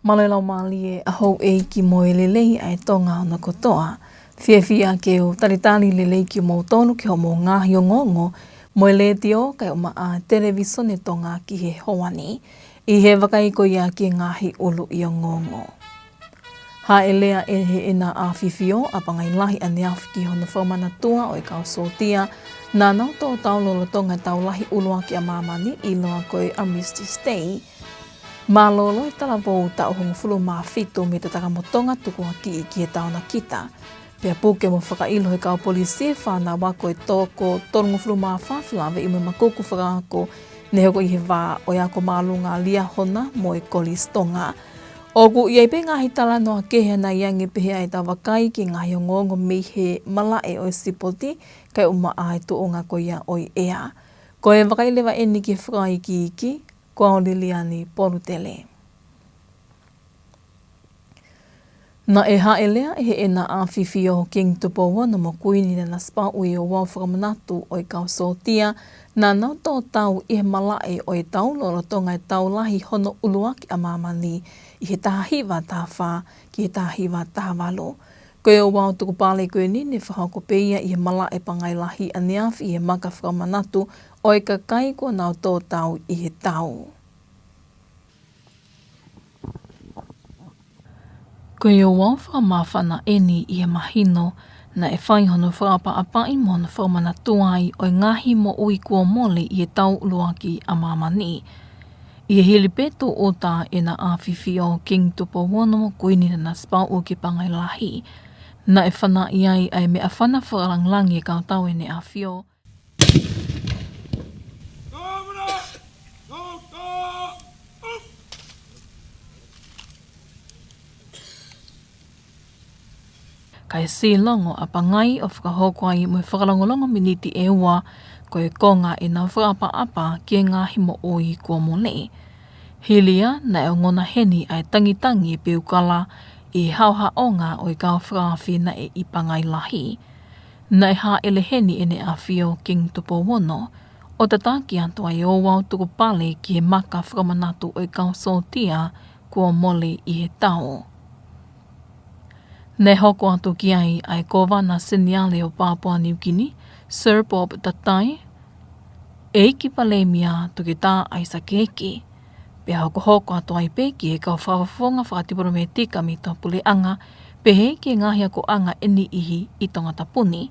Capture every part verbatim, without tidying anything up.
Mālō e laumālie ʻa houʻeiki mo e lelei ʻa e Tonga hono kotoa. Fiefia ke u talitali lelei kimoutolu ki hoʻomou ngaahi ongoongo mo e letiō kae ʻumaʻā e Televisone Tonga ki he houa ni. ʻI he vakai ko ia ki he ngaahi ʻuluʻi ongoongo. Hāʻele ʻa e Heʻena ʻAfifio ʻApangai Lahi ʻaneafi ki hono fakamanatua ʻo e kau sōtia naʻa nau tō tau lolotonga e Tau Lahi ʻUluaki ʻa Māmani, ʻiloa ko e Armistice Day. Mālōlō e talavou taʻu hongofulu mā fitu mei Tatakamotonga tukuakiʻi ki he taonakita. Pea puke mo fakaʻilo ʻe he kau polisi e fānau ako ʻe toko tolungofulu mā fā felāveʻi mo e makuku fakaako ne hoko ʻi he vā ʻo e ako māʻolunga Liahona mo e Kolisi Tonga. ʻOku ʻi ai pē ngaahi talanoa kehe ʻanai ange pehē ʻa e tau vakai ki he ngaahi ongoongo mei he malaʻe ʻo e sipoti kae ʻumaʻā e tuʻunga ko ia ʻo e ʻea. Ko e vakai leva eni ki he fakaikiiki, ko au Liliani Polutele. Naʻe hāʻele ʻa e Heʻena ʻAfifio Kingi Tupou Ono mo Kuini Nanasipauʻu ʻi he ouau fakamanatu ʻo e kau sōtia naʻa nau tō tau ʻi he malaʻe ʻo e tau lolotonga e Tau Lahi hono ʻUluaki ʻa Māmani ʻi he taha hiva taha fā ki he taha hiva taha valu. Ko e ouau tukupale ko eni ne fakahoko pē ia ʻi he malaʻe Pangai Lahi ʻaneafi ʻi he maka fakamanatu ʻo e kakai kuo nau tō tau ʻi he tau. Ko e ouau fakamāfana eni ʻi he mahino naʻe fai hono fakaʻapaʻapaʻi mo hono fakamanatu ai ʻo e ngaahi moʻui kuo mole ʻi he Tau ʻUluaki ʻa Māmani. ʻI he hili pē tūʻuta ʻa ʻEna ʻAfifio Kingi Tupou Ono mo Kuini Nanasipauʻu ki Pangai Lahi, naʻe fanaʻi ai ʻa e meʻafana fakalāngilangi ʻa e kau tau ʻEne ʻAfio. Kae sīlongo ʻa Pangai ʻo fakahoko ai mo e fakalongolongo miniti ʻe ua, ko e konga ʻenau fakaʻapaʻapa ki he ngaahi moʻui kuo mole. Hili ia, naʻe ongona heni ʻa e tangitangi ʻa e peukala ʻi he haʻohaʻonga ʻo e kau fakaafe naʻe ʻi Pangai Lahi. Naʻe hāʻele heni ʻEne ʻAfio Kingi Tupou Ono ʻo tataki atu ai e ouau tukupale ki he maka fakamanatu ʻo e kau sōtia kuo mole ʻi he tau. Naʻe hoko atu ki ai ʻa e Kōvana Seniale ʻo Papua New Guinea, Sir Bob Tatai, ʻEiki Palēmia Toketā ʻAisake Eke. Pea hokohoko atu ai pē ki he kau fakafofonga fakatipolomētika mei tuʻapuleʻanga, pehē ki he ngaahi akoʻanga ʻe niʻihi ʻi Tongatapu ni.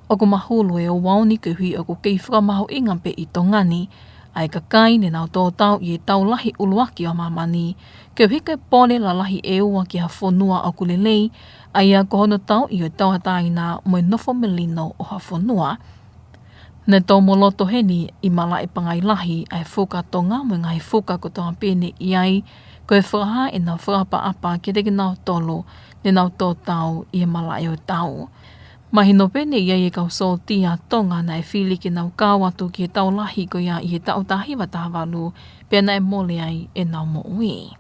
ʻOku mahulu e ouau ni koeʻuhi ʻoku kei fakamahuʻinga pē ʻi Tonga ni ʻa e kakai ne nau tō tau ʻi he Tau Lahi ʻUluaki ʻa Māmani, koeʻuhi ko e pole lalahi ʻe ua ki ha fonua ʻoku lelei, ʻa ia ko hono tauʻi ʻo e tauʻatāina mo e nofo melino ʻo ha fonua. Naʻe tō mo loto heni ʻi malaʻe Pangai Lahi ʻa e fuka Tonga mo e ngaahi fuka kotoa pē ne ʻi ai, ko e fakahā ʻenau fakaʻapaʻapa kiate kinautolu ne nau tō tau ʻi he malaʻe ʻo e tau. Mahino pē ne ʻi ai e kau sōtia Tonga naʻe fili ke nau kau atu ki he tau lahi ko ia ʻi he taʻu taha hiva taha valu, pea naʻe mole ai ʻenau moʻui.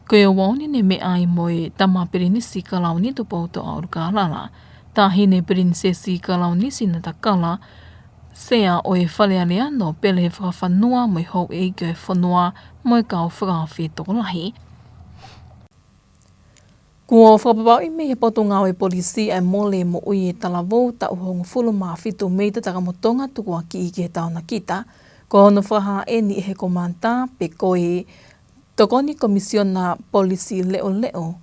Ko e ouau ni ne meʻa ai mo e Tama Pilinisi Kalauni Tupoutoʻa ʻUlukalala, Taʻahine Pilinisesi Kalauni Sinatakala, Sea ʻo e Fale Alea, Nōpele Fakafanua mo e houʻeiki ʻo e fonua mo e kau fakaafe tokolahi. Kuo fakapapauʻi mei he Potungāue Polisi ʻa e mole moʻui e talavou taʻu hongofulu mā fitu mei Tatakamotonga tukuakiʻi ki he taonakita. Ko hono fakahā eni ʻe he Komata pe ko e Tokoni Komisiona Polisi Leʻoleʻo,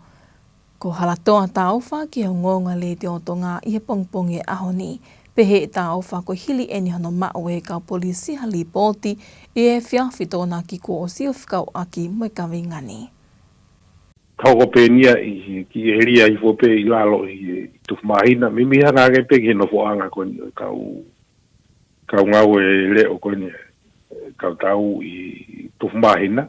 ko Halatoa Taufa ki he ongoongo Letiō Tonga ʻi he pongipongi ʻo e ʻaho ni. Pehē ʻe Taufa ko e hili eni hono maʻu ʻe he kau polisi ha lipooti ʻi he efiafi Tokonaki kuo ʻosi ʻo fekauʻaki mo e kaveinga ni. Hoko pē eni ia ʻi he kiʻi ʻēlia hifo pē ʻi lalo ʻi he tufu māhina, meimei hanga hake pē ki he nofoʻanga ko eni ʻo e kau, kau ngāue leʻo ko eni, kau tau ʻi tufu māhina,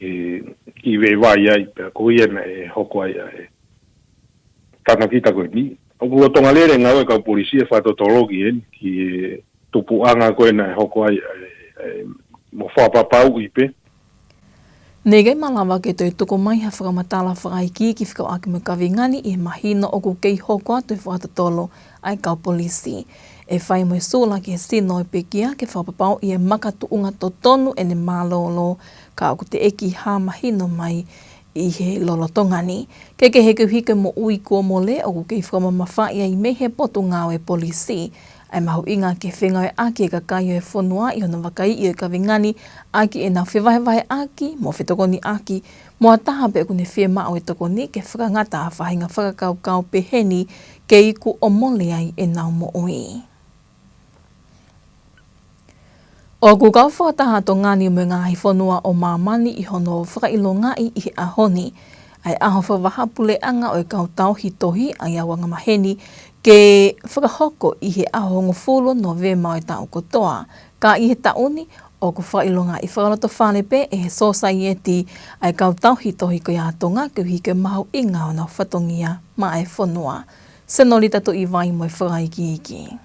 ʻi, ʻi Vaivai ai, pea ko ia naʻe hoko ai ʻa e taonakita ko eni. ʻOku lolotonga lele e ngāue ʻa e kau polisi ʻo fakatotoloki eni ki he tupuʻanga ko ē naʻe hoko ai ʻa e, ʻa e, mo fakapapauʻi pē. Ne ʻikai malava ke toe tuku mai ha fakamatala fakaikiiki fekauʻaki mo e kaveinga ni ʻi he mahino ʻoku kei hoko atu e fakatotolo ʻa e kau polisi. ʻE fai mo e sula ki he sino ʻo e pekia ke fakapapauʻi e makatuʻunga totonu ʻene mālōlō, ka ʻoku teʻeki hā mahino mai ʻi he lolotonga ni. Kehekehe koeʻuhi ko e moʻui kuo mole ʻoku kei fakamamafaʻi ai mei he Potungāue Polisi ʻa e mahuʻinga ke fengāueʻaki e kakai ʻo e fonua ʻi hono vakaiʻi ʻo e kaveinga ni ʻaki ʻenau fevahevaheʻaki mo fetokoniʻaki mo ha taha pē ʻoku ne fiemaʻu e tokoni ke fakangata ha faʻahinga fakakaukau pehē ni ke iku ʻo mole ai ʻenau moʻui. ʻOku kau fakataha ʻa Tonga ni mo e ngaahi fonua ʻo māmani ʻi hono fakaʻilongaʻi ʻi he ʻaho ni ʻa e ʻaho fakavahaʻapuleʻanga ʻo e kau tauhi tohi ʻa ia ʻoku angamaheni ke fakahoko ʻi he ʻaho hongofulu Nōvema ʻo e taʻu kotoa. Ka ʻi he taʻu ni, ʻoku fakaʻilongaʻi fakalotofale pē ʻe he sōsaieti ʻa e kau tauhi tohi ko ia ʻa Tonga koeʻuhi ko e mahuʻinga ʻo honau fatongia maʻa e fonua. Senolita Tuʻivai mo e fakaikiiki.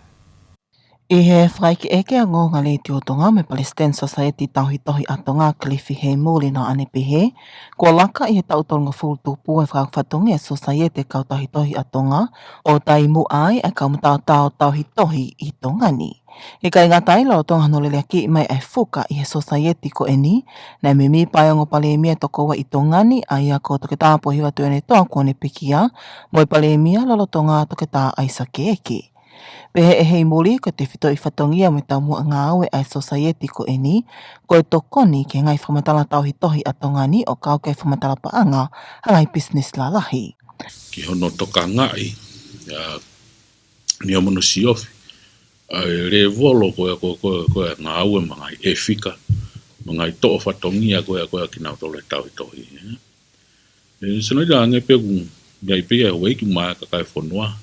ʻI he fakaʻekeʻeke ʻa e Ongoongo Letiō Tonga mo e Palesiteni Sōsaieti Tauhi Tohi ʻa Tonga, Kilifi Heimuli, naʻa ne pehē, kuo laka ʻi he taʻu tolungofulu tupu e fakafatongia e Sōsaieti e kau tauhi tohi ʻa Tonga ʻo taumuʻa ai ʻa e kau mataotao tauhi tohi ʻi Tonga ni. ʻIkai ngata ai, lolotonga hono leleakiʻi mai ʻa e fuka ʻi he sōsaieti ko eni, naʻe mēmipa ʻa e ongo palēmia toko ua ʻi Tonga ni, ʻa ia ko Toketā Pōhiva Tuʻiʻonetoa kuo ne pekia, mo e palēmia lolotonga, Toketā ʻAisake ʻEke. Pehē ʻe Heimuli, ko e tefitoʻi fatongia mo e taumuʻa ngāue ʻa e sōsaieti ko eni, ko e tokoni ki he ngaahi fakamatala tauhi tohi ʻa Tonga ni ʻo kau ki he fakamatala paʻanga ʻa e ngaahi pisinisi lalahi. Ki hono tokangaʻi, ʻa, ni o mono siofi, ʻa e lēvolo ko ē, ko, ko, ko e ngāue mo e ngaahi ʻefika, mo e ngaahi toʻo fatongia ko ē, ko ē kinautolu e tauhi tohi, ē. ʻE, Senolita, hangē pē ʻoku ʻi ai pē ia ʻa e houʻeiki mo e kakai e fonua.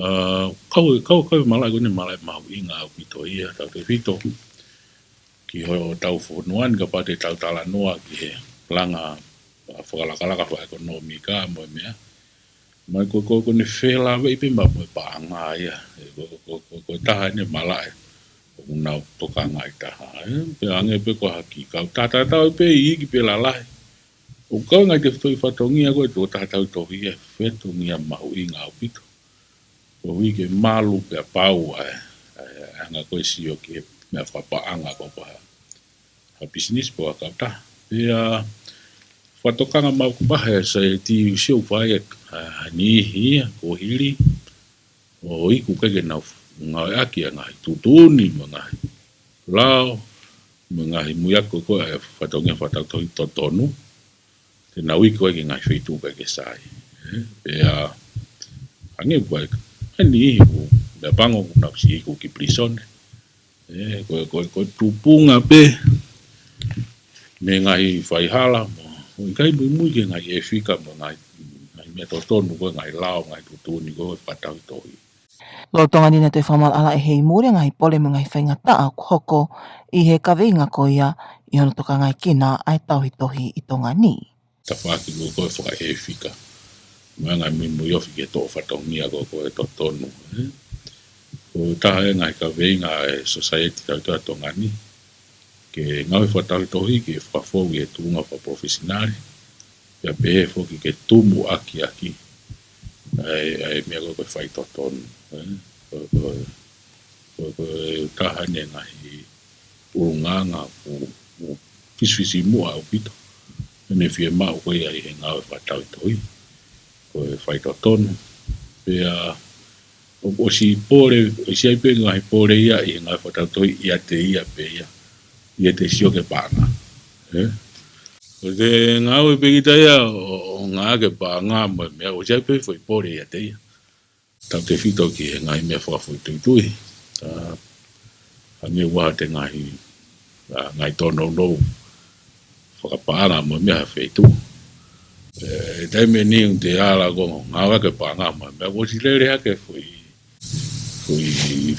ʻA, kau, kau, kau e malaʻe ko eni, malaʻe mahuʻinga ʻaupito ia, tautefito ki hotau fonua ni, kapau te tau talanoa ki he langa, ʻa, fakalakalaka fakaʻekonōmika mo e meʻa. Mai ko, ko, ko ʻene felāveʻi pē mo e paʻanga ia. ʻE, ko, ko, ko, ko e taha eni e malaʻe ʻoku nau tokangaʻi taha. ʻE, pea hangē pē ko ha kiʻi kau tatatau pē iiki pe lalahi. ʻOku kau e ngaahi tefitoʻi fatongia ko ē, tokotaha tauhi tohi ia, fatongia mahuʻinga ʻaupito. Koeʻuhi ke malu pea pau ʻa e, ʻa e, ʻa e anga ko ē sio ki he meʻa fakapaʻanga ko ē ʻa ha pisinisi pe ko ha kautaha. Pea fakatokanga maʻu ko ē ʻa e sōsaieti, sio ʻoku fai ʻe ha niʻihi ia kuo hili ʻo iku, ʻikai ke nau ngāueʻaki ʻa e ngaahi tuʻutuʻuni mo e ngaahi lao mo e ngaahi muiako ko ē ʻa e fatongia fakatauhi tohi totonu, te nau iku ai ki he ngaahi feituʻu ʻikai ke sai. Ē, pea hangē ko ē ʻa e niʻihi ʻoku, meʻapango ʻoku nau siʻi iku ki pilīsone. Ē, ko e, ko e, ko e tupunga pē mei he ngaahi faihala mo, ʻoku ʻikai muimui ki he ngaahi ʻefika mo e ngaahi, ngaahi meʻa totonu ko ē, ngaahi lao, ngaahi tuʻutuʻuni ko ē fakatauhi tohi. Lolotonga ni naʻe toe fakamaʻalaʻala ʻe Heimuli ʻa e ngaahi pole mo e ngaahi faingataʻa ʻoku hoko ʻi he kaveinga ko ia ʻi hono tokangaekina ʻa e tauhi tohi ʻi Tonga ni. Tafaʻaki ko ē ko ē fakaʻefika mo e ngaahi muimui ofi ki he toʻo fatongia ko ē ko ē totonu, ē? Ko e taha e ngaahi kaveinga ʻa e sōsaieti tauhi tohi ʻa Tonga ni, ke ngāue fakatauhi tohi ke fakafou ʻi he tuʻunga fakapalofesinale, pea pehē foki ke tumuʻaki ʻaki ʻa e, ʻa e meʻa ko ē ko e faitotonu, ē? Ko, ko, ko, ko e taha eni e ngaahi ʻulungaanga ʻoku, ʻoku fisifisimuʻa ʻaupito ʻene fiemaʻu ko ia ʻi he ngāue fakatauhi tohi, ko e faitotonu. Pea ʻo, ʻosi pole, ʻosi ʻi ai pē ngaahi pole ia ʻi he ngāue fakatauhi tohi ʻiate ia pē ia, ʻiate sio ki he paʻanga. Ē? ʻOku te ngāue pē kita ia ʻo, ʻo ngāueʻaki e paʻanga mo e meʻa, ʻosi ʻi ai pē foʻi pole ʻiate ia. Tautefito ki he ngaahi meʻa fakafoʻituitui. ʻA, hangē ʻoku ʻi ai e ngaahi, ʻa, ngaahi tōnounou fakapaʻanga mo e meʻa he feituʻu. ʻE, taimi ʻe niʻihi ʻoku te ala ko ē ʻo ngāueʻaki e paʻanga mo e meʻa, ʻosi lele hake foʻi, foʻi,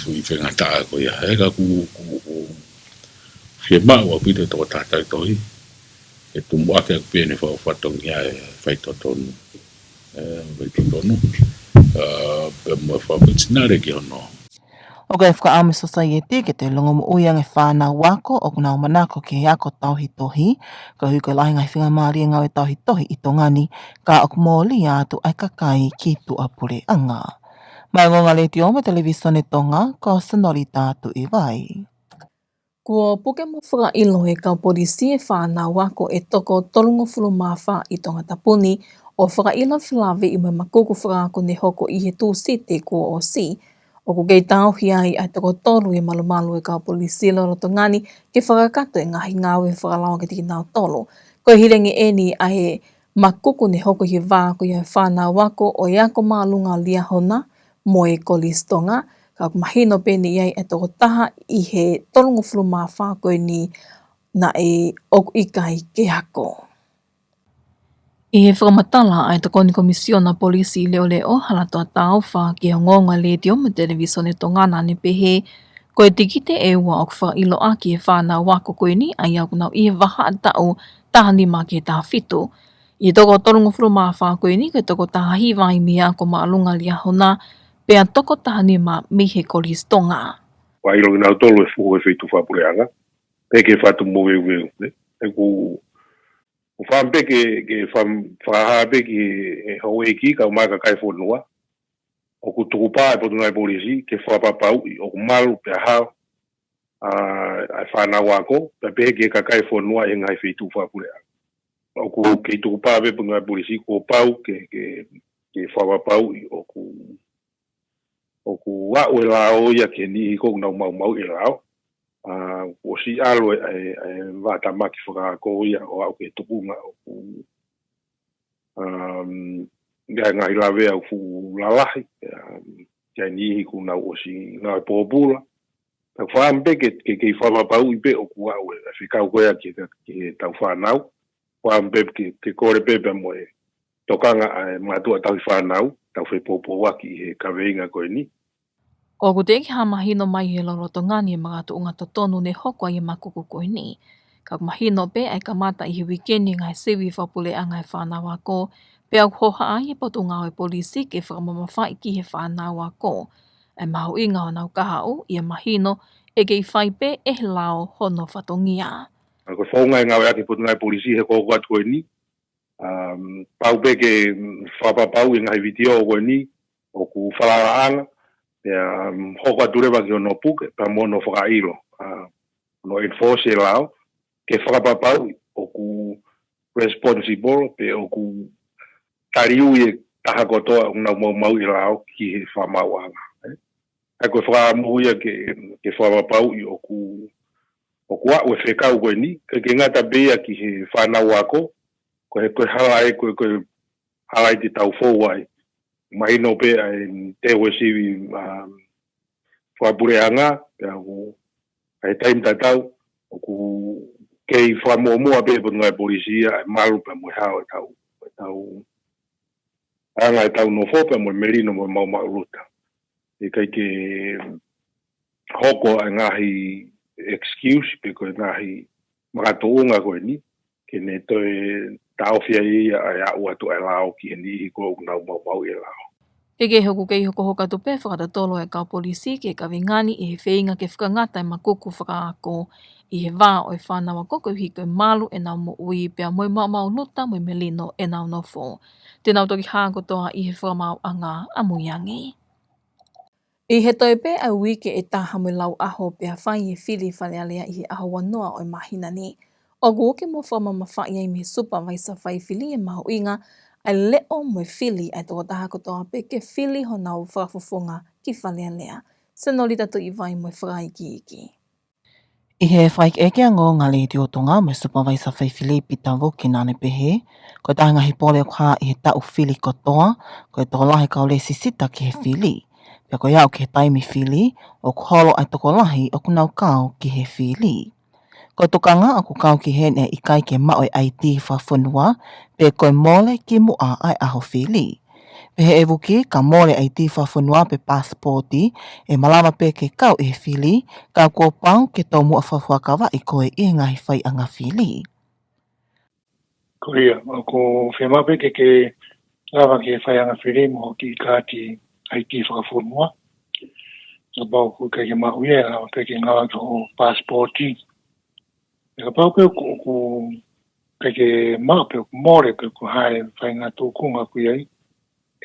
foʻi faingataʻa ko ia. He ka ʻoku, ʻoku, ʻoku fiemaʻu ʻaupito e tokotaha tauhi tohi ke tumuʻaki ʻaki pē ʻene fakafatongia e faitotonu. Ē, faitotonu. ʻA, pea mo e fakapalofesinale ki hono. ʻOku ʻi ai e fakaʻamu e sōsaieti ke toe longomoʻui ange e fānau ako ʻoku nau manako ki he ako tauhi tohi, koeʻuhi ko e lahi e ngaahi faingamālie ngāue tauhi tohi ʻi Tonga ni, ka ʻoku mōlia atu ʻa e kakai ki tuʻapuleʻanga. Mei he Ongoongo Letiō mo e Televīsone Tonga, ko Senolita Tuʻivai. Kuo puke mo fakaʻilo ʻe he kau polisi e fānau ako ʻe toko tolungofulu mā fā ʻi Tongatapu ni ʻo fakaʻilo felāveʻi mo e makuku fakaako ne hoko ʻi he Tūsite kuo ʻosi. ʻOku kei tauhi ai ʻa e toko tolu ʻi he malumalu ʻo e kau polisi lolotonga ni ke fakakakato e ngaahi ngāue fakalao kiate kinautolu. Ko e hilanga ʻeni ʻa e makuku ne hoko ʻi he vā ko ia ʻo e fānau ako ʻo e Ako Māʻolunga Liahona mo e Kolisi Tonga, ka ʻoku mahino pē naʻe ʻi ai e tokotaha ʻi he tolungofulu mā fā ko eni naʻe ʻoku ʻikai ke ako. ʻI he fakamatala ʻa e Tokoni Komisiona Polisi Leʻoleʻo, Halatoa Taufa, ki he ongoongo ʻa e Letiō mo e Televīsone Tonga, naʻa ne pehē, ko e tikite ʻe ua ʻoku fakaʻilo ʻaki e fānau ako ko eni, ʻa ia ʻoku nau ʻi he vahaʻa taʻu taha nima ki he taha fitu. ʻI he toko tolungofulu mā fā ko eni, ko e toko taha hiva ʻi mei he Ako Māʻolunga Liahona, pea toko taha nima mei he Kolisi Tonga. Fakaʻilo kinautolu ʻe fuhu e feituʻu fakapuleʻanga, pe ke fatu mo veuveu, ne? ʻOku, ʻoku fai pē ke, ke fai, fakahā pē ki he houʻeiki kae ʻumaʻā e kakai e fonua, ʻoku tukupā e Potungāue Polisi ke fakapapauʻi ʻoku malu pea hao ʻa, ʻa e fānau ako, pea pehē ki he kakai e fonua ʻi he ngaahi feituʻu fakapuleʻanga. ʻOku kei tukupā pē Potungāue Polisi kuo pau ke, ke, ke fakapapauʻi ʻoku, ʻoku aʻu e lao ia ki he niʻihi ko ē ʻoku nau maumauʻi e lao. ʻA, ʻosi ʻalu e, e, e vātamaki fakaako ia ʻo aʻu ki he tuʻunga ʻoku, um, ʻi ai e ngaahi lavea ʻoku fuʻu lalahi, um, ʻi ai e niʻihi kuo nau ʻosi ngāue pōpula. Ka ʻoku fai pē ke, ke, ke fakapapauʻi pē ʻoku aʻu e fekau ko ia ki he, ki heʻetau fānau. Fai pē ke, ke kole pē pea mo e tokanga ʻa e mātuʻa tauhi fānau, tau fepoupouaki ʻi he kaveinga ko eni. ʻOku teʻeki ha mahino mai he lolotonga ni e makatuʻunga totonu ne hoko ai e makuku ko eni. Ka ʻoku mahino pē ʻa e kamata ʻi he uike ni e ngaahi sivi fakapuleʻanga e fānau ako, pea ʻoku hohaʻa ai e Potungāue Polisi ke fakamamafaʻi ki he fānau ako ʻa e mahuʻinga honau kahaʻu, ʻi he mahino ʻe kei fai pē ʻe he lao hono fatongia. Ko e founga e ngāueʻaki e Potungāue Polisi he hokohoko atu ko eni, um, pau pē ke, mm, fakapapauʻi e ngaahi vitiō ko eni ʻoku falalaʻanga, pea, um, hoko atu leva ki hono puke, pea mo hono fakaʻilo, uh, hono enforce e lao, ke fakapapauʻi ʻoku responsible, pe ʻoku taliui e taha kotoa ʻoku nau maumauʻi e lao ki he fakamaauʻanga, ē? ʻA ia ko e fakamoʻui ia ke, ke fakapapauʻi ʻoku, ʻoku aʻu e fekau ko eni, ke, ke ngata pē ia ki he fānau ako, ko e, ko e hala ē, ko e, ko e hala ē te tau fou ai. Mahino pē ʻa e teu e sivi, um, fakapuleʻanga, pea ʻoku, ʻa e taimi tatau, ʻoku kei fakamuʻomuʻa pē Potungāue Polisi ia, ʻa e malu pea mo e hao ʻetau, ʻetau, anga ʻetau nofo pea mo e melino mo e maumauʻuluta. ʻIkai ke hoko ʻa e ngaahi excuse pe ko e ngaahi makatuʻunga ko eni, ke ne toe taʻofi ai ia ʻa e aʻu atu ʻa e lao ki he niʻihi ko ē ʻoku nau maumauʻi e lao. ʻIkai, ʻoku kei hokohoko atu pē fakatotolo e kau polisi ki he kaveinga ni ʻi he feinga ke fakangata e makuku fakaako ʻi he vā ʻo e fānau ako koeʻuhi ko e malu ʻenau moʻui pea mo e maumauʻuluta mo e melino ʻenau nofo. Te nau toki hā kotoa ʻi he fakamaauʻanga ʻamui ange. ʻI he toe pē ʻa e uike ʻe taha mo e lau ʻaho pea fai e fili Fale Alea ʻi he ʻaho ua noa ʻo e māhina ni. ʻOku uke mo fakamamafaʻi ai mei he Supavaisa Faifili e mahuʻinga ʻa e leʻo mo e fili ʻa e tokotaha kotoa pē ke fili honau fakafofonga ki Fale Alea. Senolita Tuʻivai mo e fakaikiiki. ʻI he fakaʻekeʻeke ʻa e ongoongo ʻa e Letiō Tonga mo e Supavaisa Faifili Pita Vuki naʻa ne pehē, ko e taha e ngaahi pole ʻoku hā ʻi he taʻu fili kotoa, ko e tokolahi e kau lēsisita ki he fili. Pea ko e aʻu ki he taimi fili, ʻoku holo ʻa e tokolahi ʻoku nau kau ki he fili. Ko e tokanga ʻoku kau ki heni ʻe ʻikai ke maʻu e ʻaitī fakafonua, pe ko e mole kimuʻa ʻa e ʻaho fili. Pehē ʻe Vuki, ka mole ʻaitī fakafonua pe pasipoti, ʻe malava pē ke kau ʻi he fili, ka kuo pau ke tomuʻa fakafuakavaʻi koe ʻi he ngaahi faiʻanga fili. Ko ia, ʻoku fiemaʻu pē ke ke lava ki he faiʻanga fili mo hoʻo kiʻi kaati ʻaitī fakafonua. Kapau ʻoku ʻikai ke maʻu ia, ʻe lava pē ke ngāueʻaki hoʻo pasipoti. Pea kapau pē ʻoku, ʻoku ʻikai ke maʻu pe ʻoku mole pe ʻoku ʻi ai e faʻahinga tūkunga ʻoku ʻi ai,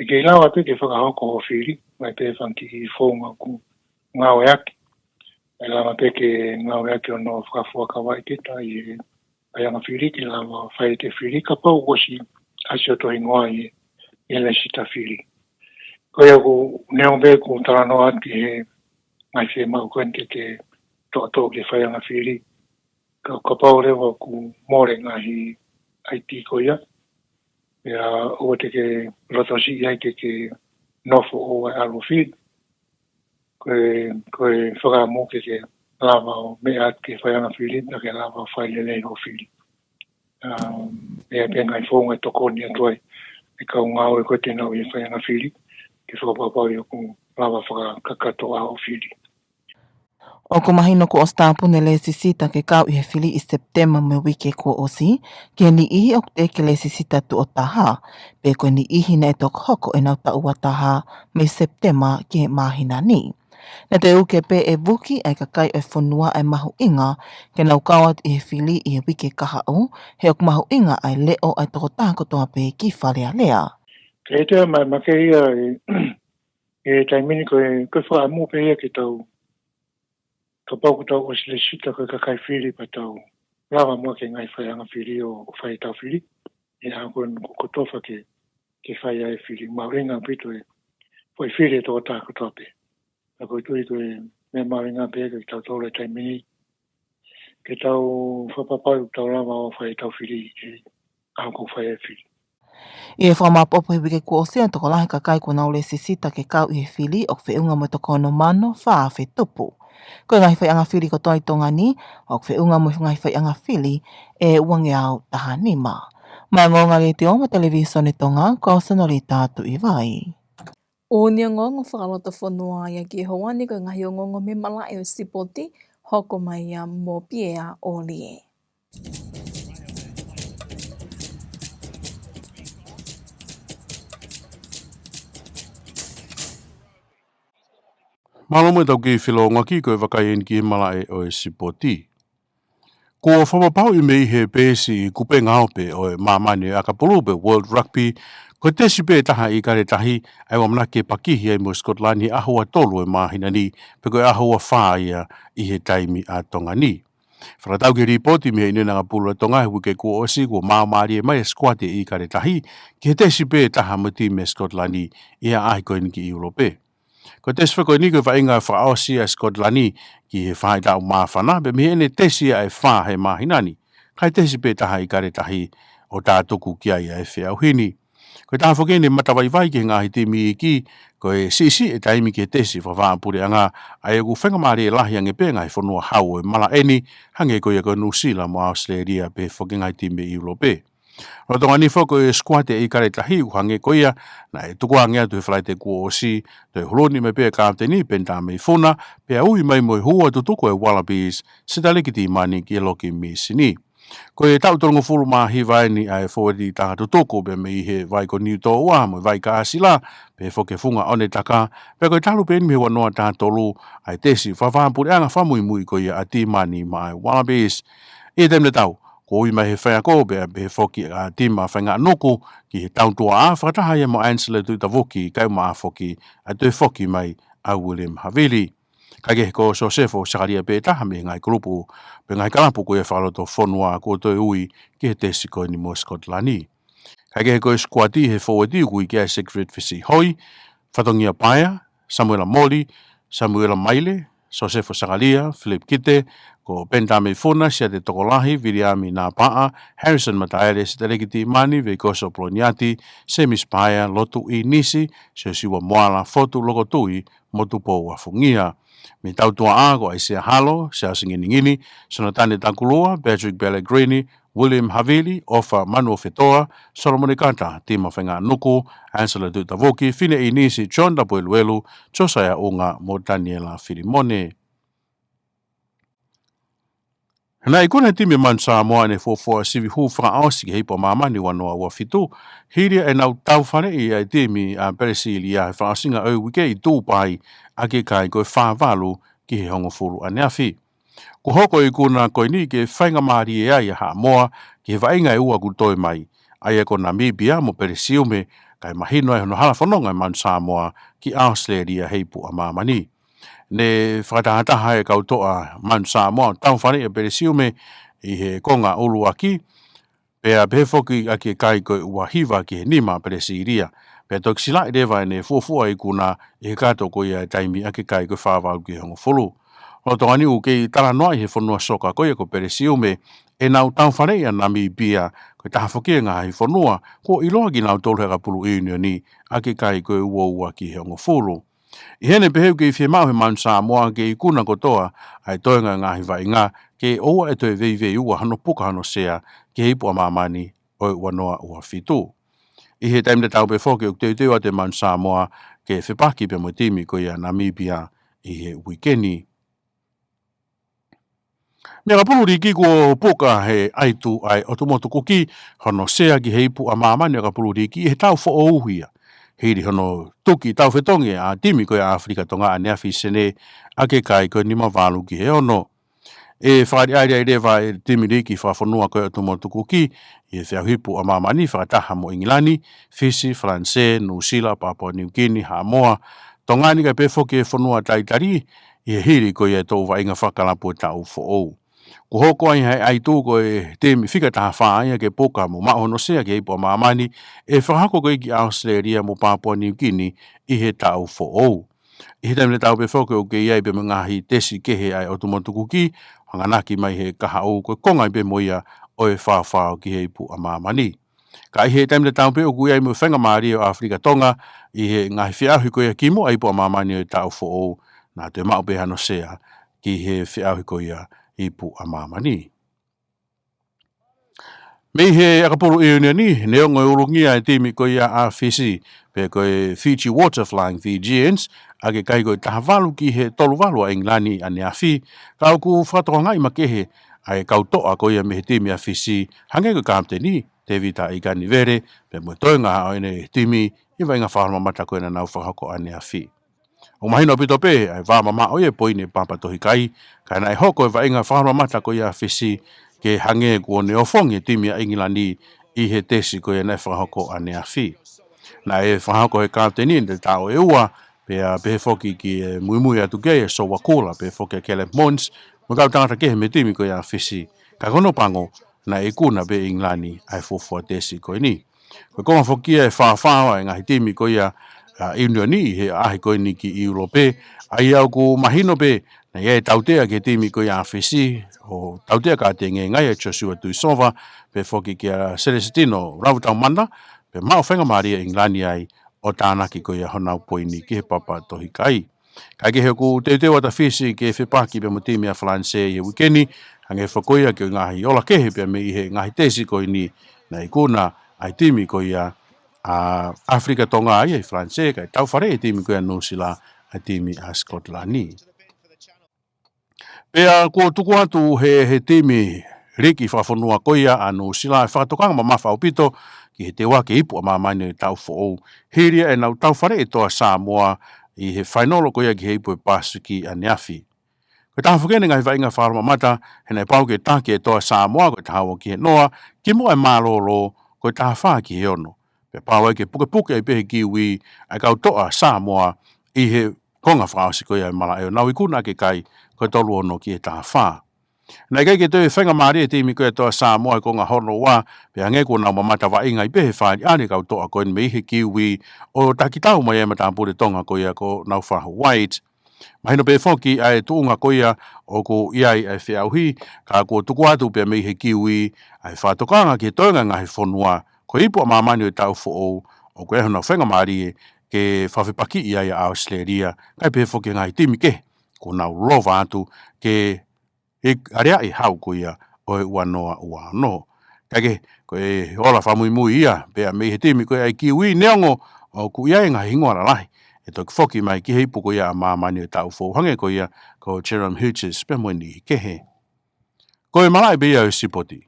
ʻe kei lava pē ke fakahoko hoʻo fili, ʻomai pē e fanga kiʻi founga ʻoku ngāueʻaki. ʻE lava pē ke ngāueʻaki hono fakafuakava ʻetau ʻi he faiʻanga fili ke lava fai ʻete fili kapau ʻoku ʻosi ʻasi hoto hingoa ʻi he, ʻi he lēsisita fili. Ko ia ʻoku ou neongo pē ʻeku talanoa atu ki he ngaahi fiemaʻu ko eni ke ke toʻotoʻo ki he faiʻanga fili. Ka, kapau leva ʻoku mole ngaahi ʻaiti ko ia, pea ʻoua te ke lotosiʻi ai ke ke nofo ʻo ʻalu ʻo fili. Ko e, ko e fakaʻamu ke ke lava ʻo meʻa atu ki he faiʻanga fili, pea ke lava ʻo fai lelei hoʻo fili. Um, ʻe ʻi ai pē ngaahi founga ʻe tokoni atu ai ʻe he kau ngāue ko ē te nau ʻi he faiʻanga fili, ke fakapapauʻi ʻoku lava fakakakato ʻa hoʻo fili. ʻOku mahino kuo ʻosi tāpuni e lēsisita ke kau ʻi he fili ʻi Sepitema mo e uike kuo ʻosi, ki he niʻihi ʻoku teʻeki lēsisita tuʻo taha, pe ko e niʻihi naʻe toki hoko ʻenau taʻu ua taha mei Sepitema ki he māhina ni. Naʻe toe uke pē ʻe Vuki ʻa e kakai ʻo e fonua ʻa e mahuʻinga ke nau kau atu ʻi he fili ʻi he uike kahaʻu, he ʻoku mahuʻinga ʻa e leʻo ʻa e tokotaha kotoa pē ki Fale Alea. Ke te ma, ma ke ia e, e taimi ni ko e, ko e fakaʻamu pē ia ke tau, kapau ʻoku tau ʻosi lēsisita ko e kakai fili pea tau lava muʻa ki he ngaahi faiʻanga fili ʻo, ʻo fai ʻetau fili. ʻI he ʻaho ko ē ʻoku kotofa ke, ke fai ai e fili. Mahuʻinga ʻaupito e foʻi fili ʻa e tokotaha kotoa pē. Ka ʻoku ou tui ko e meʻa mahuʻinga pē ke tau tolo e taimi ni ke tau fakapapauʻi ʻoku tau lava ʻo fai ʻetau fili ʻi he ʻaho ʻoku fai ai e fili. ʻI he fakamaopoopo he uike kuo ʻosi, ʻa e tokolahi e kakai kuo nau lēsisita ke kau ʻi he fili ʻoku feʻunga mo e toko ono mano fā afe tupu. Ko e ngaahi faiʻanga fili kotoa ʻi Tonga ni ʻoku feʻunga mo e ngaahi faiʻanga fili ʻe uangeau taha nima. Mei he Ongoongo Letiō mo e Televisone Tonga, ko Senolita Tuʻivai. ʻOku ne ongoongo fakalotofonua ia ki he houa ni. Ko e ngaahi ongoongo mei he malaʻe ʻo e sipoti, hoko mai ia mo Piea ʻOlie. Mālō mo ʻetau kiʻi felōngoaki, ko e vakai eni ki he malaʻe ʻo e sipoti. Kuo fakapapauʻi mei he peesi kupenga ope ʻo e māmani ʻo e ʻakapulu pe World Rugby, ko e tesi pē taha ʻIkale Tahi ʻa ia ʻoku ʻamanaki ke pakihi ai mo Scotland ʻi he ʻaho ua tolu ʻo e māhina ni, pe ko e ʻaho ua fā ia ʻi he taimi ʻa Tonga ni. Fakatatau ki he lipooti mei he ʻIunioni ʻAkapulu ʻa Tonga he uike kuo ʻosi, kuo māmālie mai e sikuati ʻIkale Tahi ki he tesi pē taha mo e timi ʻa Scotland ʻi he ʻaʻahi ko eni ki ʻIulope. Ko e tesi fē ko eni ko e vaʻinga fakaʻosi ʻa Scotland ki he faʻahitaʻu māfana, pea mei heʻene tesi ʻa e fā he māhina ni, kae tesi pē taha ʻIkale Tahi ʻo tātuku ki ai ʻa e feʻauhi ni. Ko e taha foki eni e matavaivai ki he ngaahi timi iiki, ko e siʻisiʻi e taimi ki he tesi fakavahaʻapuleʻanga, ʻa ia ʻoku faingamālie lahi ange pē ngaahi fonua hau ʻo e malaʻe ni, hangē ko ia ko Nuʻusila mo ʻAositelēlia pehē foki ngaahi timi ʻi ʻIulope. Lolotonga ni foki ko e sikuati ʻIkale Tahi ʻoku hangē ko ia naʻe tukuange atu he Falaite kuo ʻosi, toe huluni mai pē ʻa e kapiteni Penitamei Funa, pea ui mai mo e hū ʻo e tutuku ʻa e Wallabies, Sitaleki Tīmani ki he loki mīsini. Ko e taʻu tolungofulu mā hiva eni ʻa e fōueti taha tutuku pē mei he vai ko Niutōua mo e vai Kaʻasila, pehē foki Funga ʻOnetaka, pea ko e talu pē eni mei he ua noa taha tolu ʻa e tesi fakavahaʻapuleʻanga fakamuimui ko ia ʻa Tīmani maʻa e Wallabies. ʻI he taimi tatau, kuo ui mai he faiako pea pehē foki ʻa Tima Faingaanuku ki he tautuaʻa fakataha ia mo Ansela Tuʻitavuki, kae ʻumaʻā foki ʻa e toe foki mai ʻa William Havili. Kae kehe ko Sosefo Sakalia pē taha mei he ngaahi kulupu pe ngaahi kalapu ko ia fakalotofonua kuo toe ui ki he tesi ko eni mo Scotland. Kae kehe ko e sikuati he fōueti ʻoku ui ki ai Siegfried Fisi Hoi, Fatongia Paea, Samuela Moli, Samuela Maile, Sosefo Sakalia, Philip Kite, ko Penitamei Funa, Siate Tokolahi, Viliami Napaʻa, Harrison Mataele, Sitaleki Tīmani, Veikoso Poloniati, Semisi Paea, Lotu ʻInisi, Siosiua Moala, Fotu Lokotui, mo Tupou ʻAfungia. Mei he tautuaʻa ko ʻAisea Halo, Siaosi Nginingini, Sonatane Takulua, Patrick Pellegrini, William Havili, ʻOfa Manuofetoa, Solomone Kata, Tima Faingaanuku, Ansela Tuʻitavuki, Fine ʻInisi, John Tapueluelu, Josiah ʻUnga mo Taniela Filimone. Naʻe ikuna he timi ʻa Manu Samoa ʻene fuofua sivi hū fakaʻosi ki he ipu ʻa māmani ua noa ua fitu, hili ʻenau taufaleʻi ʻa e timi ʻa Pelesilia he fakaʻosinga ʻo e uike ʻi Tūpai, ʻaki e kai ko e fā valu ki he hongofulu ʻaneafi. Kuo hoko e ikuna ko eni ke faingamālie ai ʻa Haʻamoa ki he vaʻinga ʻe ua kuo toe mai, ʻa ia ko Namibia mo Pelesiume, kae mahino ai hono hala fononga ʻa Manu Samoa ki ʻAositelēlia he ipu ʻa māmani. Ne fakatahataha e kau toʻa Manu Sāmoa ʻo taufaleʻi ʻa Pelesiume ʻi he konga ʻuluaki, pea pehē foki ʻa e kai ko e ua hiva ki he nima ʻa Pelesīlia. Pea toki silaʻi leva ʻene fuofua ikuna ʻi he kato ko ia e taimi ʻa e kai ko e fā valu ki he hongofulu. Lolotonga ni ʻoku kei talanoaʻi he fonua soka ko ia ko Pelesiume ʻenau taufaleʻi ʻa Namibia, ko e taha foki e ngaahi fonua kuo ʻiloa kinautolu he ʻakapulu ʻiunioni ʻa e kai ko e ua ua ki he hongofulu. ʻI heʻene pehē ʻoku kei fiemaʻu he Manu Sāmoa ke ikuna kotoa ʻa e toenga e ngaahi vaʻinga, ke ʻoua ʻe toe veiveiua hono puka hono sea ki he ipu ʻa māmani ʻo e ua noa ua fitu. ʻI he taimi tatau pē foki ʻoku teuteu atu e Manu Sāmoa ke fepaki pea mo e timi ko ia Namibia ʻi he uike ni. Mei he ʻakapulu liiki kuo puka he ʻaitu ʻa e ʻOtu Motu Kuki hono sea ki he ipu ʻa māmani ʻakapulu liiki ʻi he taʻu foʻou ia, hili hono tuki taufetongi ʻa e timi ko ia ʻAfilika Tonga ʻaneafi Senē ʻa e kai ko e nima valu ki he ono. ʻE fakaʻaliʻali ai leva e timi liiki fakafonua ko ia ʻOtu Motu Kuki ʻi he feʻauhi ipu ʻa māmani fakataha mo ʻIngilani, Fisi, Falanisē, Nuʻusila, Papua Niukini, Haʻamoa, Tonga ni kae pehē foki e fonua Taitalī, ʻi he hili ko ia e toʻu vaʻinga fakakalapu e taʻu foʻou. Kuo hoko ai he ʻaitu ko e timi fika taha fā ia ke puka mo maʻu hono sea ki he ipu ʻa māmani ʻe fakahoko ko ia ki ʻAositelēlia mo Papua Niukini ʻi he taʻu foʻou. ʻI he taimi tatau pē foki ʻoku kei ʻi ai pē mo e ngaahi tesi kehe ʻa e ʻOtu Motu Kuki, hanganaki mai he kahaʻu ko e konga ai pē mo ia ʻo e faofao ki he ipu ʻa māmani. Ka ʻi he taimi tatau pē ʻoku ʻi ai mo e faingamālie ʻo ʻAfilika Tonga ʻi he ngaahi feʻauhi ko ia kimuʻa ipu ʻa māmani ʻo e taʻu foʻou, naʻa toe maʻu pē hano sea ki he feʻauhi ko ia ipu ʻa māmani. Mei he ʻakapulu ʻiunioni, neongo e ulungia e timi ko ia ʻa Fisi, pe ko e Fiji Water Flying Fijians, ʻa e kai ko e taha valu ki he tolu valu ʻa ʻIngilani ʻaneafi, ka ʻoku fakatokangaʻi makehe ʻa e kau toʻa ko ia mei he timi ʻa Fisi, hangē ko e kapiteni, Tevita Ikanivele, pea mo e toenga ʻo ʻene timi ʻi he vaʻinga fakaholomamata ko ia naʻa nau fakahoko ʻaneafi. ʻOku mahino ʻaupito pē ʻa e vā mamaʻo ia e poini ʻa e Papatohikai, ka naʻe hoko e vaʻinga fakaholomamata ko ia ʻa Fisi ke hangē kuo ne ofongi e timi ʻa ʻIngilani ʻi he tesi ko ia naʻe fakahoko ʻaneafi. Naʻe fakahoko ʻe he kapiteni ʻene taʻu ʻe ua, pea pehē foki ki he muimui atu ki ai ʻa Sowakula, pehē foki ʻa Caleb Muntz, mo e kau tangata kehe mei he timi ko ia ʻa Fisi. Ka ko hono pango, naʻe ikuna pē ʻe ʻIngilani ʻa e fuofua tesi ko eni. Ko e konga foki ia e faofao ʻa e ngaahi timi ko ia ʻa ʻiunioni ʻi he ʻaʻahi ko eni ki ʻIulope, ʻa ia ʻoku mahino pē naʻe ʻi ai e tautea ki he timi ko ia ʻa Fisi, ʻo tautea ka te ngeʻengaʻi ʻa Joshua Tuisova, pehē foki kia Selesitino Ravutaumana, pea maʻu faingamālie ʻa ʻIngilani ai ʻo tānaki ko ia honau poini ki he Papatohikai. Kaekehe, ʻoku teuteu atu ʻa Fisi ke fepaki pea mo e timi ʻa Falanisē ʻi he uike ni, hangē foki ko ia ko e ngaahi ola kehe pea mei he ngaahi tesi ko eni, naʻe ikuna ʻa e timi ko ia ʻa ʻAfilika Tonga ia ʻi Falanisē, kae taufaleʻi e timi ko ia Nuʻusila ʻa e timi ʻa Sikotilani. Pea kuo tuku atu ʻe he, he timi liiki fakafonua ko ia ʻa Nuʻusila e fakatokanga mamafa ʻaupito ki he teuaki e ipu ʻa māmani ʻo e taʻu foʻou, hili ia ʻenau taufaleʻi e toa Sāmoa ʻi he fainolo ko ia ki he ipu ʻo e Pasifiki ʻaneafi. Ko e taha foki eni e ngaahi vaʻinga fakaholomamata, he naʻe pau ke taki e toa Sāmoa ko e taha ua ki he noa, kimuʻa e mālōlō ko e taha fā ki he ono. Pea pau ai ke pukepuke ai pē ʻe he Kiwi ʻa e kau toʻa Sāmoa ʻi he konga fakaʻosi ko ia e malaʻe, ʻo nau ikuna ʻa e kai ko e tolu ono ki he taha fā. Naʻe ʻikai ke toe faingamālie e timi ko ia toa Sāmoa he konga hono ua, pea hangē kuo nau mamata vaʻinga ai pē he fakaʻaliʻali e kau toʻa ko eni mei he Kiwi, ʻo takitau mai ai e matāpule Tonga ko ia ko Naufaahu White. Mahino pē foki ʻa e tuʻunga ko ia ʻoku ʻi ai ʻa e feʻauhi, ka kuo tuku atu pea mei he Kiwi ʻa e fakatokanga ki he toenga e ngaahi fonua ko e ipu ʻa māmani ʻo e taʻu foʻou, ʻoku ʻi ai honau faingamālie ke fakafepakiʻi ai ʻa ʻAositelēlia, kae pehē foki e ngaahi timi kehe kuo nau lova atu ke ʻi aleaʻi e hau ko ia ʻo e ua noa ua ono. Kaekehe, ko e ola fakamuimui ia pea mei he timi ko ia ʻa e Kiwi, neongo ʻoku ʻi ai e ngaahi hingoa lalahi ʻe toki foki mai ki he ipu ko ia ʻa māmani ʻo e taʻu foʻou, hangē ko ia ko Jerome Hughes pea mo e niʻihi kehe. Ko e malaʻe pē ia ʻo e sipoti.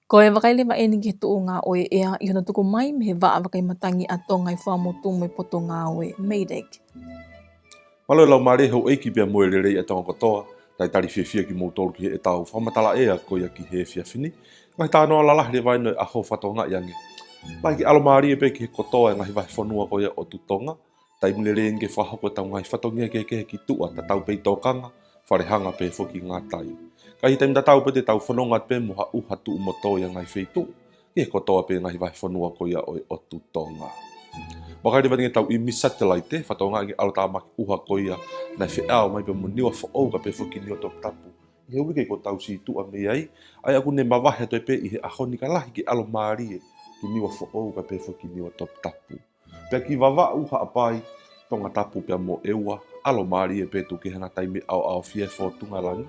Ko e vakai leva eni ki he tuʻunga ʻo e ʻea ʻi hono tuku mai mei he Vaʻa Vakai Matangi ʻa Tonga ʻi Fuaʻamotu mo e Potungāue MEIDECC. Mālō e laumālie houʻeiki pea mo e lelei ʻa Tonga kotoa, Talitali fiefia kimoutolu ki heʻetau fakamatala ʻea ko ia ki he efiafi ni. Ngaahi talanoa lalahi leva ʻeni ʻo e ʻaho, fakatokangaʻi ange. Lahi ke ʻalomālie pē ki he kotoa e ngaahi vahefonua ko ia ʻo ʻOtu Tonga. Taimi lelei ʻeni ke fakahoko ʻetau ngaahi fatongia kehekehe ki tuʻa, tatau pē ʻi tokanga, falehanga pehē foki ngātai. Ka ʻi he taimi tatau pē te tau fononga pē mo ha ʻuha tuʻu mo tō ʻi ha ngaahi feituʻu ki he kotoa pē ngaahi vahefonua ko ia ʻo e ʻOtu Tonga. Vakai leva ʻeni ki heʻetau ʻīmisi satelaite, fakatokangaʻi ange ʻalotāmaki ʻuha ko ia naʻe feʻao mai pea mo Niuafoʻou kae pehē foki Niuatoputapu ʻi he uike kuo tau sītuʻa mei ai, ʻa ia ʻoku ne mavahe atu ai pē ʻi he ʻaho ni ka lahi ke ʻalomālie ki Niuafoʻou kae pehē foki Niuatoputapu. Pea ki Vavaʻu, Haʻapai, Tongatapu pea mo ʻEua, ʻalomālie pē, tukukehe ngaahi taimi ʻaoʻaofia e fōtunga langi,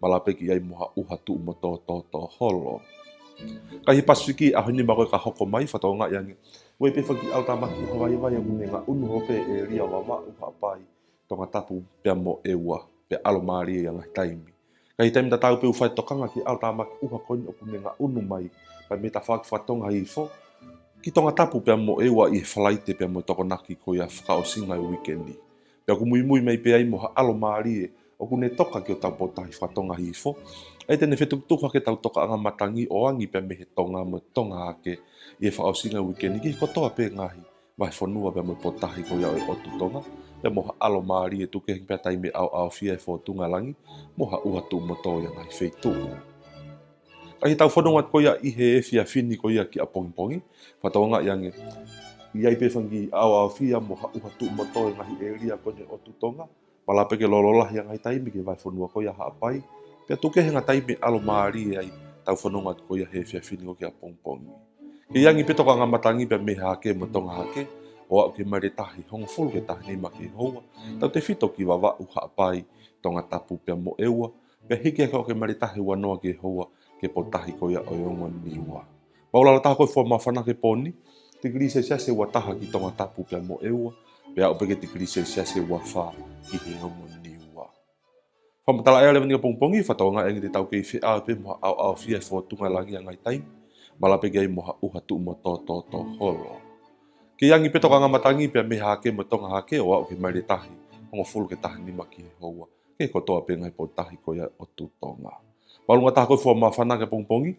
malava pē ke ʻi ai mo ha ʻuha tuʻu mo tō tōtō holo. Ka ʻi he Pasifiki ʻaho nima ko ē ka hoko mai, fakatokangaʻi ange ʻoku ʻi ai pē foki ʻalotāmaki ʻuha vaivai ʻoku ne ngaʻunu holo pē ʻēlia Vavaʻu, Haʻapai, Tongatapu pea mo ʻEua, pea ʻalomālie ʻi ha ngaahi taimi. Ka ʻi he taimi tatau pē ʻoku fai tokanga ki he ʻalotāmaki ʻuha ko eni ʻoku ne ngaʻunu mai, pea mei he tafaʻaki fakatonga hihifo ki Tongatapu pea mo ʻEua ʻi he Falaite pea mo e Tokonaki ko ia fakaʻosinga e uike ni. Pea ʻoku muimui mai pē ai mo ha ʻalomālie ʻoku ne toka ki hotau potutahi fakatonga hihifo, ʻa ia te ne fetukutuku hake ʻetau tokaʻanga matangi ʻo angi pea mei he tonga mo e tonga hake ʻi he fakaʻosinga e uike ni ki he kotoa pē ngaahi vahefonua pea mo e potutahi ko ia ʻo e ʻOtu Tonga, pea mo ha ʻalomālie, tukukehe pē ha taimi ʻaoʻaofia e fōtunga langi, mo ha ʻuha tuʻu mo tō ʻi ha ngaahi feituʻu. Ka ʻi heʻetau fononga ko ia ʻi he efiafi ni ko ia ki ʻapongipongi, fakatokangaʻi ange ʻoku ʻi ai pē foki ʻaoʻaofia mo ha ʻuha tuʻu mo tō ʻi ha ngaahi ʻēlia ko eni ʻo e ʻOtu Tonga, malava pē ke lōlō lahi ha ngaahi taimi ki he vahefonua ko ia Haʻapai, pea tukukehe ngaahi taimi ʻalomālie ai ʻetau fononga ko ia he efiafi ni ko ia ki ʻapongipongi. Ke ʻi ai ange pē tokaʻanga matangi pea mei he hahake mo e tonga hake, ʻo aʻu ki he maile tahi hongofulu ki he taha nima ki he houa, tautefito ki Vavaʻu, Haʻapai, Tongatapu pea mo ʻEua, pea hiki hake ʻo aʻu ki he maile tahi ua noa ki he houa ki he potutahi ko ia ʻo e Ongo Niua. Māʻulalo taha ko ē e fuʻu māfana ki he pō ni, tikilī selesiasi ua taha ki Tongatapu pea mo ʻEua, pea aʻu pē ki he tikilī selesiasi ua fā ki he Ongo Niua. Fakamatala ʻea leva ʻeni ki ʻapongipongi, fakatokangaʻi ange te tau kei feʻao pē mo ha ʻaoʻaofia e fōtunga langi ʻi ha ngaahi taimi, malava pē ke ʻi ai mo ha ʻuha tuʻu mo tō tōtō holo. Ke ʻi ai ange pē tokaʻanga matangi pea mei he hahake mo e tonga hake, ʻo aʻu ki he maile tahi hongofulu ki he taha nima ki he houa ki he kotoa pē ngaahi potutahi ko ia ʻo e ʻOtu Tonga. Māʻolunga taha ko ē e fuʻu māfana ki ʻapongipongi,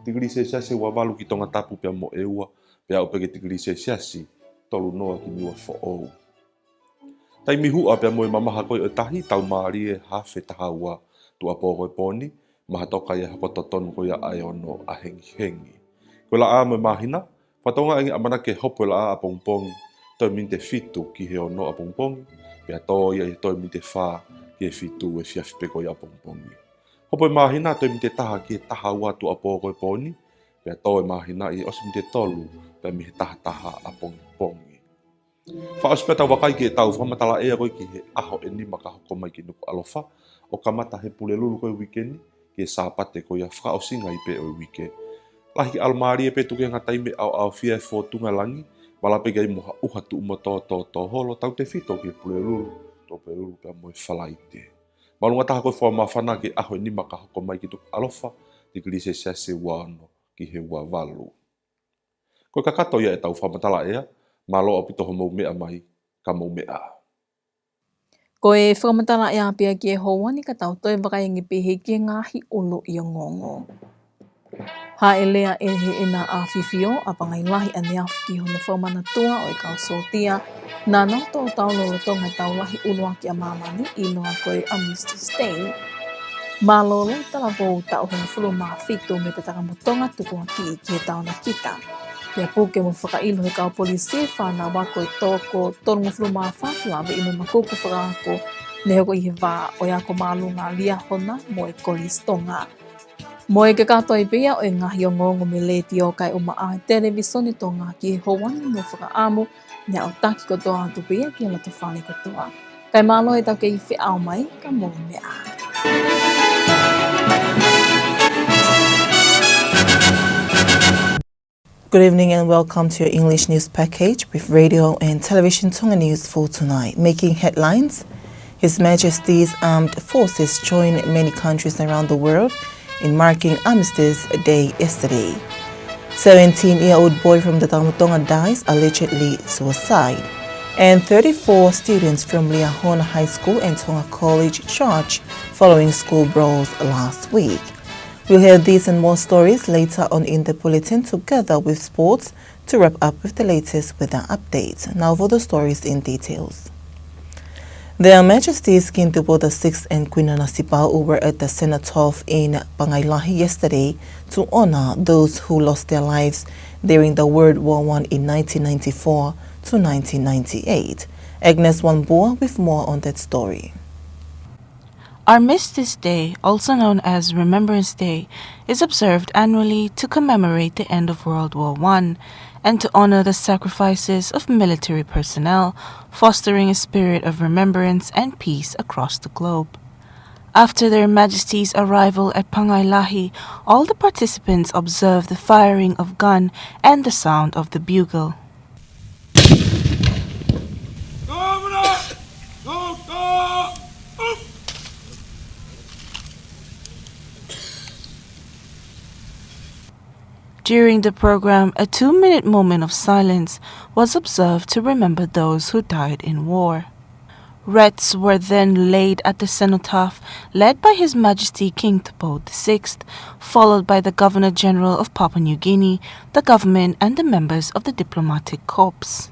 tikilī selesiasi ua valu ki Tongatapu pea mo ʻEua, pea aʻu pē ki he tikilī selesiasi tolu noa ki Niuafoʻou. Taimi huʻa pea mo e mamaha ko ē ʻo e tahi, taumālie hafe taha ua tuʻuapō ko ē e pō ni, mahalo ʻe hoko totonu ko ia ʻa e ono ʻahengihengi. Ko e laʻā mo e māhina, fakatokangaʻi ange ʻamanaki ke hopo e laʻā ʻapongipongi toe miniti ʻe fitu ki he ono ʻapongipongi, pea tō ia ʻi he toe miniti ʻe fā ki he fitu efiafi pē ko ia ʻapongipongi. Hopo e māhina toe miniti ʻe taha ki he taha ua tuʻuapō ko ē e pō ni, pea tō e māhina ʻi he ʻosi miniti ʻe tolu pea mei he taha taha ʻapongipongi. Fakaʻosi pē ʻetau vakai ki heʻetau fakamatala ʻea ko ē ki he ʻaho ʻe nima ka hoko mai ki Nukuʻalofa, ʻo kamata he Pulelulu ko ē e uike ni ki he Sāpate ko ia fakaʻosinga ai pē ʻo e uike. Lahi ke ʻalomālie pea tukukehe ngaahi taimi ʻaoʻaofia e fōtunga langi, malava pē ke ʻi ai mo ha ʻuha tuʻu mo tō tōtō holo, tautefito ki he Pulelulu, Tuʻapulelulu pea mo e Falaite. Māʻolunga taha ko ē e fuʻu māfana ki he ʻaho ʻe nima ka hoko mai ki Nukuʻalofa, tikilī selesiasi ua ono ki he ua valu. Ko e kakato ia ʻetau fakamatala ʻea, mālō ʻaupito hoʻomou meʻa mai, ka mou meʻa ā. Ko e fakamatala ʻea pē ia ki he houa ni, ka tau toe vakai ange pē ki he ngaahi ʻuluʻi ongoongo. Hāʻele ʻa Heʻena ʻAfifio ʻa Pangai Lahi ʻaneafi ki hono fakamanatua ʻo e kau sōtia naʻa nau tō tau lolotonga e Tau Lahi ʻUluaki ʻa Māmani, ʻiloa ko e Armistice Day. Mālōlō e talavou taʻu hongofulu mā fitu mei Tatakamotonga tukuakiʻi ki he taonakita. Pea puke mo fakaʻilo ʻe he kau polisi e fānau ako ʻe toko tolungofulu mā fā, fua veʻi mo e makuku fakaako ne hoko ʻi he vā ʻo e ako māʻolunga Liahona mo e Kolisi Tonga. Mo e kakato ia pē ia ʻo e ngaahi ongoongo mei he Letiō kae ʻumaʻā e Televīsone Tonga ki he houa ni, mo e fakaʻamu ke ne aʻutaki kotoa atu pē ia ki he loto fale kotoa. Kae mālō ʻetau kei feʻao mai, ka mou meʻa ā. Good evening and welcome to your English news package with Radio and Television Tonga News for tonight. Making headlines, His Majesty's Armed Forces join many countries around the world in marking Armistice Day yesterday. Seventeen-year-old boy from Tatakamotonga dies allegedly suicide. And thirty-four students from Liahona High School and Tonga College charged following school brawls last week. We'll have these and more stories later on in the bulletin, together with sports, to wrap up with the latest weather updates. Now for the stories in details. Their Majesties King Tupou the sixth and Queen Nanasipauʻu were at the Cenotaph in Pangai Lahi yesterday to honor those who lost their lives during the World War One in nineteen ninety-four to nineteen ninety-eight. Agnes Wambua with more on that story. Armistice Day, also known as Remembrance Day, is observed annually to commemorate the end of World War One and to honor the sacrifices of military personnel, fostering a spirit of remembrance and peace across the globe. After Their Majesties' arrival at Pangai Lahi, all the participants observed the firing of gun and the sound of the bugle. During the program, a two-minute moment of silence was observed to remember those who died in war. Wreaths were then laid at the cenotaph, led by His Majesty King Tupou the sixth, followed by the Governor General of Papua New Guinea, the government, and the members of the diplomatic corps.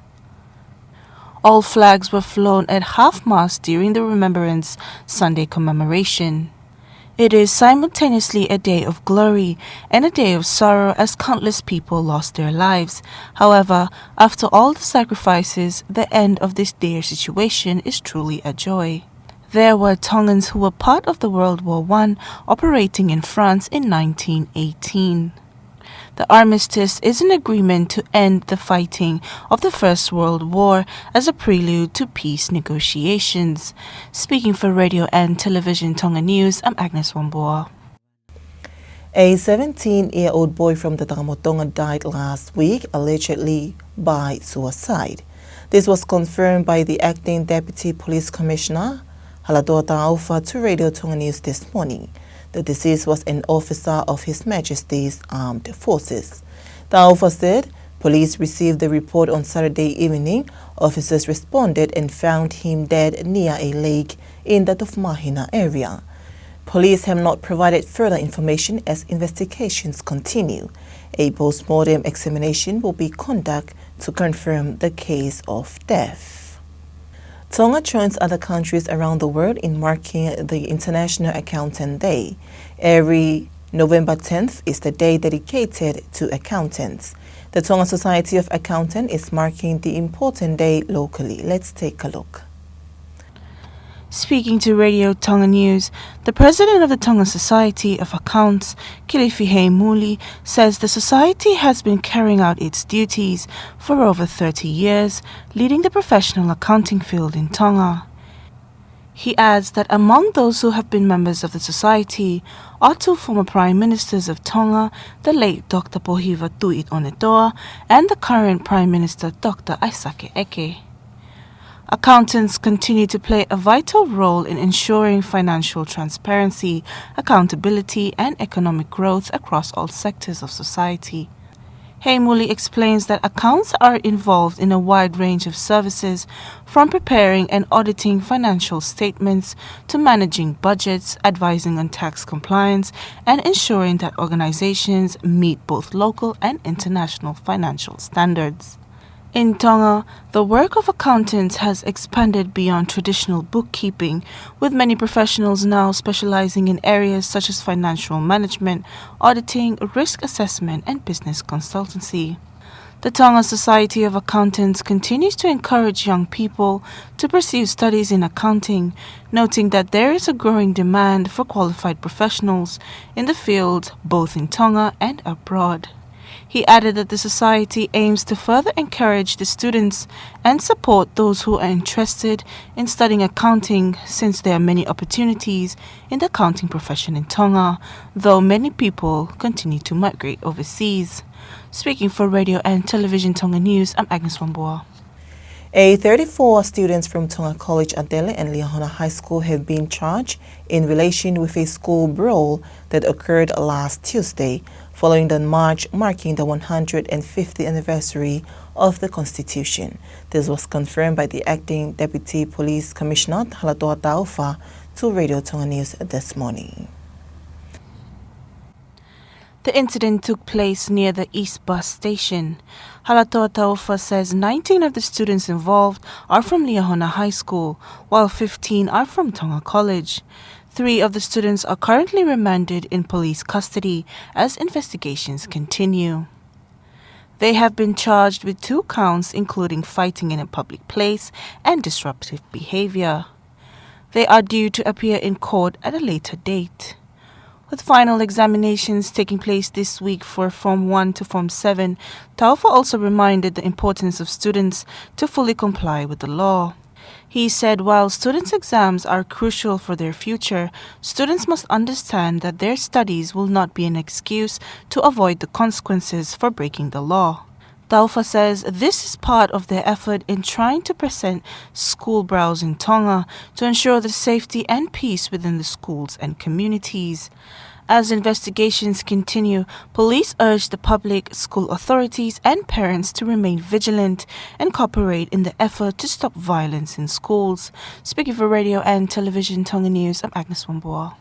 All flags were flown at half-mast during the Remembrance Sunday commemoration. It is simultaneously a day of glory and a day of sorrow as countless people lost their lives. However, after all the sacrifices, the end of this dire situation is truly a joy. There were Tongans who were part of the World War One operating in France in nineteen eighteen. The armistice is an agreement to end the fighting of the First World War as a prelude to peace negotiations. Speaking for Radio and Television Tonga News, I'm Agnes Wambua. A seventeen-year-old boy from the Tangamotonga died last week, allegedly by suicide. This was confirmed by the acting Deputy Police Commissioner, Halatoa Taufa, to Radio Tonga News this morning. The deceased was an officer of His Majesty's Armed Forces. Taufa said police received the report on Saturday evening. Officers responded and found him dead near a lake in the Tofumahina area. Police have not provided further information as investigations continue. A post-mortem examination will be conducted to confirm the case of death. Tonga joins other countries around the world in marking the International Accountant Day. Every November tenth is the day dedicated to accountants. The Tonga Society of Accountants is marking the important day locally. Let's take a look. Speaking to Radio Tonga News, the president of the Tonga Society of Accounts, Kilifi Heimuli, says the society has been carrying out its duties for over thirty years, leading the professional accounting field in Tonga. He adds that among those who have been members of the society are two former prime ministers of Tonga, the late Doctor Pohiva Tuʻi Onetoa and the current Prime Minister Doctor Aisake Eke. Accountants continue to play a vital role in ensuring financial transparency, accountability, and economic growth across all sectors of society. Heimuli explains that accounts are involved in a wide range of services, from preparing and auditing financial statements to managing budgets, advising on tax compliance, and ensuring that organizations meet both local and international financial standards. In Tonga, the work of accountants has expanded beyond traditional bookkeeping, with many professionals now specializing in areas such as financial management, auditing, risk assessment, and business consultancy. The Tonga Society of Accountants continues to encourage young people to pursue studies in accounting, noting that there is a growing demand for qualified professionals in the field, both in Tonga and abroad. He added that the society aims to further encourage the students and support those who are interested in studying accounting, since there are many opportunities in the accounting profession in Tonga, though many people continue to migrate overseas. Speaking for Radio and Television Tonga News, I'm Agnes Wambua. A thirty-four students from Tonga College Atele and Liahona High School have been charged in relation with a school brawl that occurred last Tuesday, following the march marking the one hundred fiftieth anniversary of the Constitution. This was confirmed by the Acting Deputy Police Commissioner, Halatoa Taufa, to Radio Tonga News this morning. The incident took place near the East Bus Station. Halatoa Taufa says nineteen of the students involved are from Liahona High School, while fifteen are from Tonga College. Three of the students are currently remanded in police custody as investigations continue. They have been charged with two counts, including fighting in a public place and disruptive behavior. They are due to appear in court at a later date. With final examinations taking place this week for Form one to Form seven, Taufa also reminded the importance of students to fully comply with the law. He said while students' exams are crucial for their future, students must understand that their studies will not be an excuse to avoid the consequences for breaking the law. Taufa says this is part of their effort in trying to prevent school brawls in Tonga to ensure the safety and peace within the schools and communities. As investigations continue, police urge the public, school authorities, and parents to remain vigilant and cooperate in the effort to stop violence in schools. Speaking for Radio and Television Tonga News, I'm Agnes Wambua.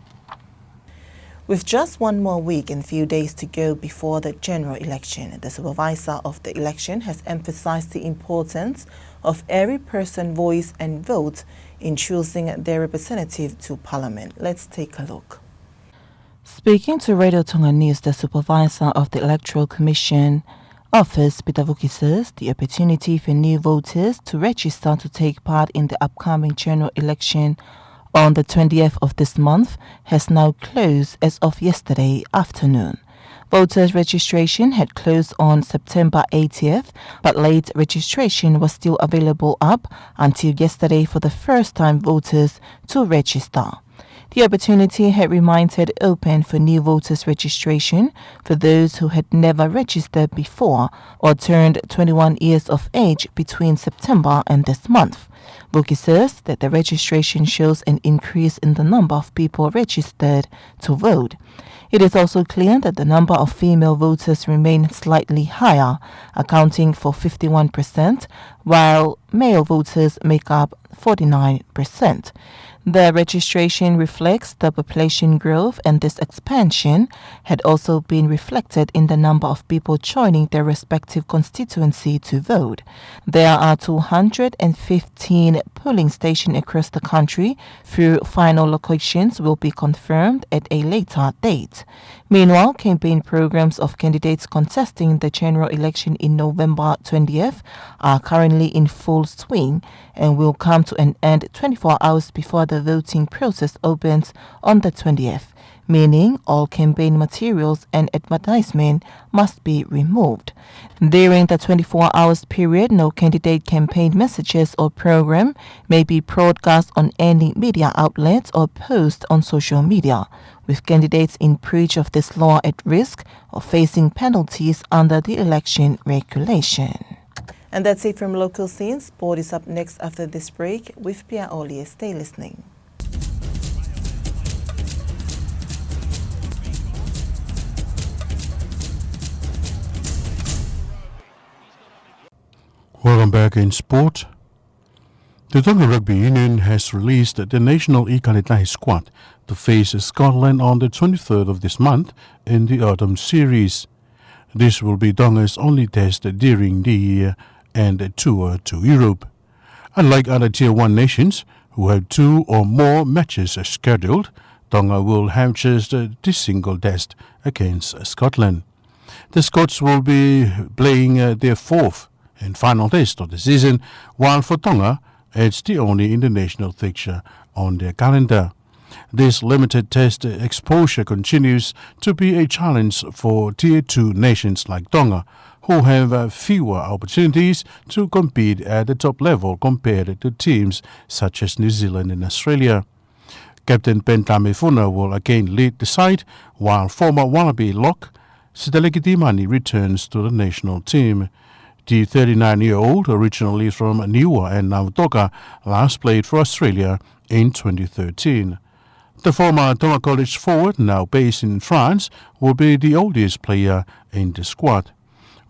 With just one more week and few days to go before the general election, the supervisor of the election has emphasized the importance of every person voice and vote in choosing their representative to parliament. Let's take a look. Speaking to Radio Tonga News, the supervisor of the Electoral Commission Office, Peter Vuki, says the opportunity for new voters to register to take part in the upcoming general election on the twentieth of this month has now closed as of yesterday afternoon. Voters registration had closed on September eightieth, but late registration was still available up until yesterday for the first time voters to register. The opportunity had remained open for new voters registration for those who had never registered before or turned twenty-one years of age between September and this month. Vuki says that the registration shows an increase in the number of people registered to vote. It is also clear that the number of female voters remain slightly higher, accounting for fifty-one percent, while male voters make up forty-nine percent. The registration reflects the population growth, and this expansion had also been reflected in the number of people joining their respective constituency to vote. There are two hundred and fifteen polling stations across the country, though final locations will be confirmed at a later date. Meanwhile, campaign programs of candidates contesting the general election in November twentieth are currently in full swing and will come to an end twenty-four hours before the voting process opens on the twentieth, meaning all campaign materials and advertisement must be removed. During the twenty-four hours period, no candidate campaign messages or program may be broadcast on any media outlets or post on social media, with candidates in breach of this law at risk of facing penalties under the election regulation. And that's it from local scenes. Sport is up next after this break with Pia Olie. Stay listening. Welcome back in sport. The Tonga Rugby Union has released the national ʻIkale Tahi squad to face Scotland on the twenty-third of this month in the Autumn Series. This will be Tonga's only test during the year and tour to Europe. Unlike other Tier one nations, who have two or more matches scheduled, Tonga will have just the single test against Scotland. The Scots will be playing, uh, their fourth and final test of the season, while for Tonga, it's the only international fixture on their calendar. This limited test exposure continues to be a challenge for Tier two nations like Tonga, who have, uh, fewer opportunities to compete at the top level compared to teams such as New Zealand and Australia. Captain Ben Tameifuna will again lead the side, while former Wallaby lock Siteleki Timani returns to the national team. The thirty-nine-year-old, originally from Niua and Lautoka, last played for Australia in twenty thirteen. The former Tonga College forward, now based in France, will be the oldest player in the squad.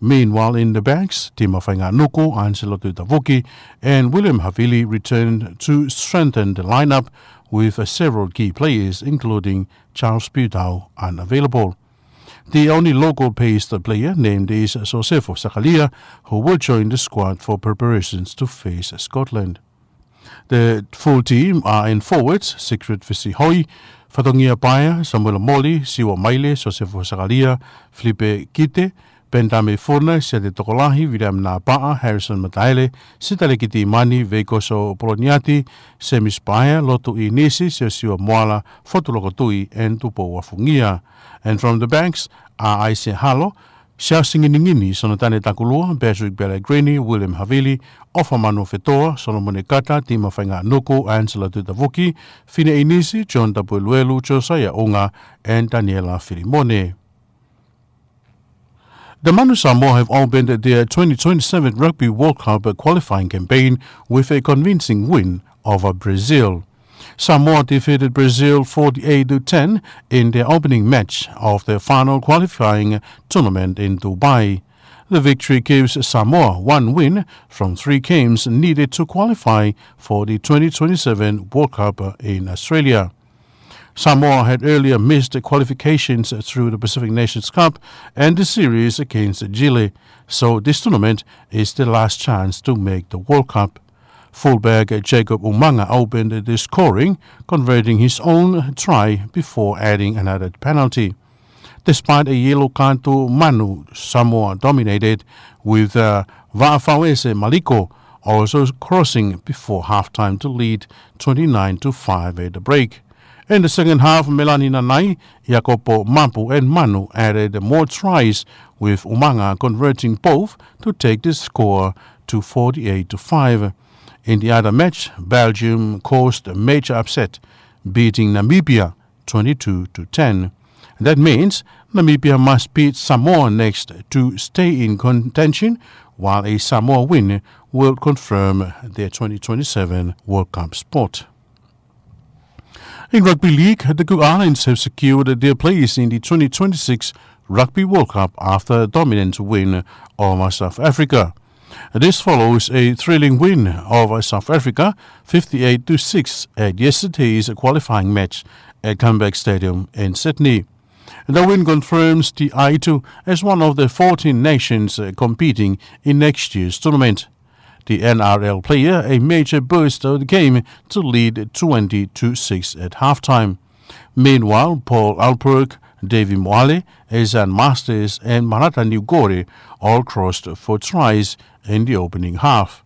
Meanwhile, in the backs, Tima Fainga'anuku, Angelo Tuitavuki, and William Havili returned to strengthen the lineup, with, uh, several key players, including Charles Piutau, unavailable. The only local-based player named is Sosefo Sakalia, who will join the squad for preparations to face Scotland. The full team are in forwards, Siegfried Fisihoi, Fatongia Paea, Samuela Moli, Siua Maile, Sosefo Sakalia, Filipe Kite, Penitame Funa, Siate Tokolahi, Viliami Napaʻa, Harrison Mataele, Sitaleki Timani, Veikoso Poloniati, Semisi Paea, Lotu ʻInisi, Siosiua Moala, Fotu Lokotui, and Tupou Afungia. And from the backs are Aisea Halo, Siaosi Nginingini, Sonatane Takulua, Patrick Pellegrini, William Havili, ʻOfa Manu Fetoa, Solomone Kata, Tima Fainga'anuku, Angelo Tuitavuki, Fine ʻInisi, John Tapueluelu, Josiah ʻUnga, and Taniela Filimone. The Manu Samoa have opened their twenty twenty-seven Rugby World Cup qualifying campaign with a convincing win over Brazil. Samoa defeated Brazil forty-eight to ten in their opening match of their final qualifying tournament in Dubai. The victory gives Samoa one win from three games needed to qualify for the twenty twenty-seven World Cup in Australia. Samoa had earlier missed the qualifications through the Pacific Nations Cup and the series against Chile, so this tournament is the last chance to make the World Cup. Fullback Jacob Umaga opened the scoring, converting his own try before adding another penalty. Despite a yellow card to Manu, Samoa dominated, with, uh, Vaʻa Fauese Maliko also crossing before halftime to lead twenty-nine to five at the break. In the second half, Melani Nanai, Jacopo Mapu, and Manu added more tries, with Umaga converting both to take the score to forty-eight to five. In the other match, Belgium caused a major upset, beating Namibia twenty-two to ten. That means Namibia must beat Samoa next to stay in contention, while a Samoa win will confirm their twenty twenty-seven World Cup spot. In rugby league, the Cook Islands have secured their place in the twenty twenty-six Rugby World Cup after a dominant win over South Africa. This follows a thrilling win over South Africa, fifty-eight to six, at yesterday's qualifying match at Combank Stadium in Sydney. The win confirms the Aitu as one of the fourteen nations, uh, competing in next year's tournament. The N R L player a major burst of the game to lead twenty to six at halftime. Meanwhile, Paul Alberg, David Moale, Ezan Masters, and Marata Niukore all crossed for tries in the opening half.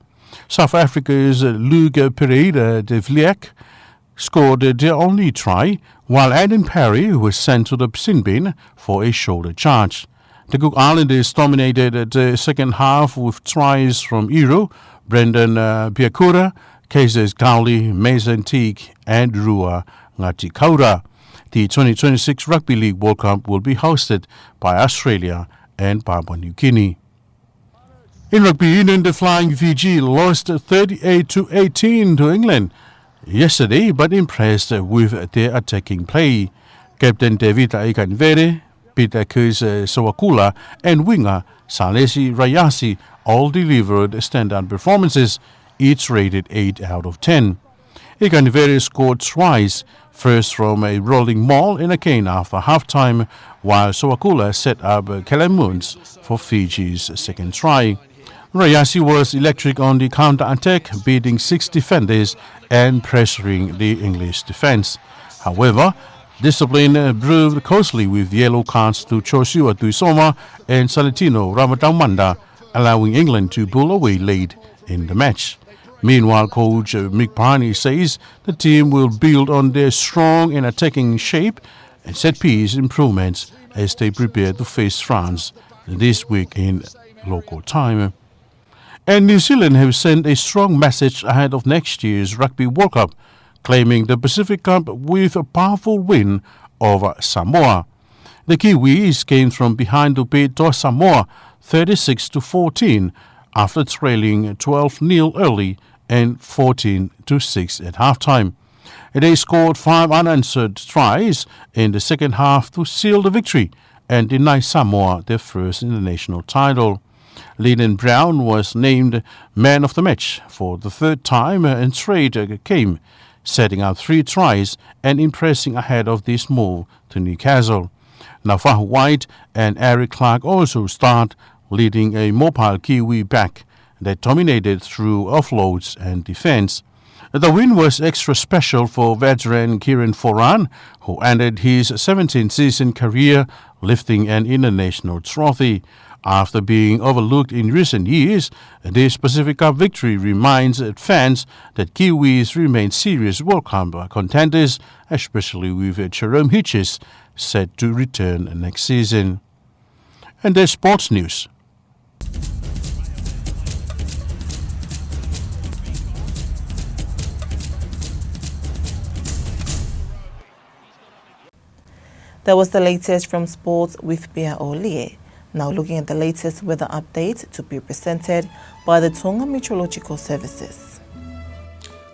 South Africa's Luke Pereira de Vliek scored their only try, while Aiden Parry was sent to the sin bin for a shoulder charge. The Cook Islanders dominated the second half with tries from Iro, Brendan, uh, Piakura, Cases Cowley, Mason Teague, and Rua Ngati Kaura. The twenty twenty-six Rugby League World Cup will be hosted by Australia and Papua New Guinea. In rugby union, the Flying Fiji lost thirty-eight to eighteen to England yesterday, but impressed with their attacking play. Captain Tevita Ikanivere, Pita Kusa Sowakula, and winger Salesi Rayasi all delivered standout performances, each rated eight out of ten. Ikanivere scored twice, first from a rolling maul and again after halftime, while Sowakula set up Callum Moons for Fiji's second try. Rayasi was electric on the counter-attack, beating six defenders and pressuring the English defence. However, discipline, uh, proved costly with yellow cards to Joshua Tuisoma and Salentino Ramataumanda, allowing England to pull away late in the match. Meanwhile, coach, uh, Mick Payne says the team will build on their strong and attacking shape and set piece improvements as they prepare to face France this week in local time. And New Zealand have sent a strong message ahead of next year's Rugby World Cup, claiming the Pacific Cup with a powerful win over Samoa. The Kiwis came from behind to beat Toa Samoa thirty-six to fourteen after trailing twelve nil early and fourteen to six at halftime. They scored five unanswered tries in the second half to seal the victory and deny Samoa their first international title. Liam Brown was named man of the match for the third time in straight game, setting up three tries and impressing ahead of this move to Newcastle. Nafahu White and Eric Clark also start, leading a mobile Kiwi back that dominated through offloads and defense. The win was extra special for veteran Kieran Foran, who ended his seventeenth season career lifting an international trophy. After being overlooked in recent years, this Pacific Cup victory reminds fans that Kiwis remain serious World Cup contenders, especially with Jerome Hughes set to return next season. And there's sports news. That was the latest from sports with Pia Olie. Now looking at the latest weather update to be presented by the Tonga Meteorological Services.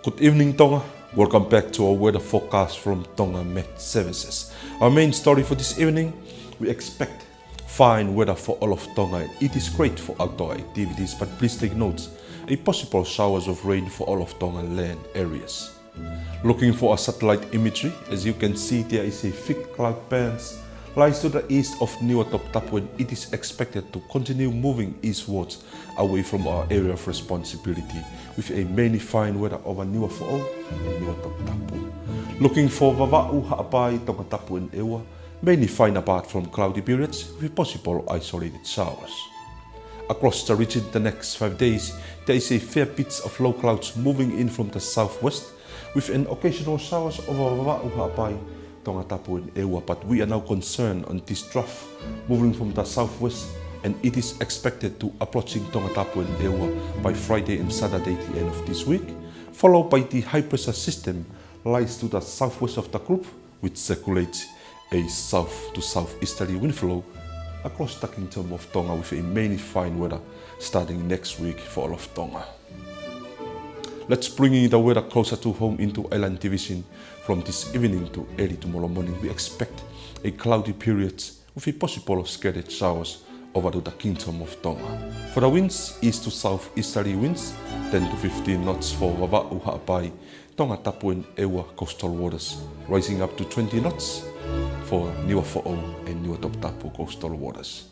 Good evening, Tonga. Welcome back to our weather forecast from Tonga Met Services. Our main story for this evening, we expect fine weather for all of Tonga. It is great for outdoor activities, but please take note, a possible showers of rain for all of Tonga land areas. Looking for a satellite imagery, as you can see, there is a thick cloud bands lies to the east of Niuatoputapu, and it is expected to continue moving eastwards away from our area of responsibility, with a mainly fine weather over Niuafoʻou and Niuatoputapu. Looking for Vavaʻu, Haʻapai, Tongatapu and ʻEua, mainly fine apart from cloudy periods with possible isolated showers. Across the region the next five days, there is a fair bit of low clouds moving in from the southwest, with an occasional showers over Vavaʻu, Haʻapai, Tongatapu and ʻEua, but we are now concerned on this trough moving from the southwest, and it is expected to approaching Tongatapu and ʻEua by Friday and Saturday, the end of this week, followed by the high pressure system lies to the southwest of the group, which circulates a south to southeasterly wind flow across the Kingdom of Tonga, with a mainly fine weather starting next week for all of Tonga. Let's bring in the weather closer to home into Island Division. From this evening to early tomorrow morning, we expect a cloudy period with a possible scattered showers over to the Kingdom of Tonga. For the winds, east to southeasterly winds, ten to fifteen knots for Vavaʻu, Haʻapai, Tongatapu and ʻEua coastal waters, rising up to twenty knots for Niuafoʻou and Niuatoputapu coastal waters.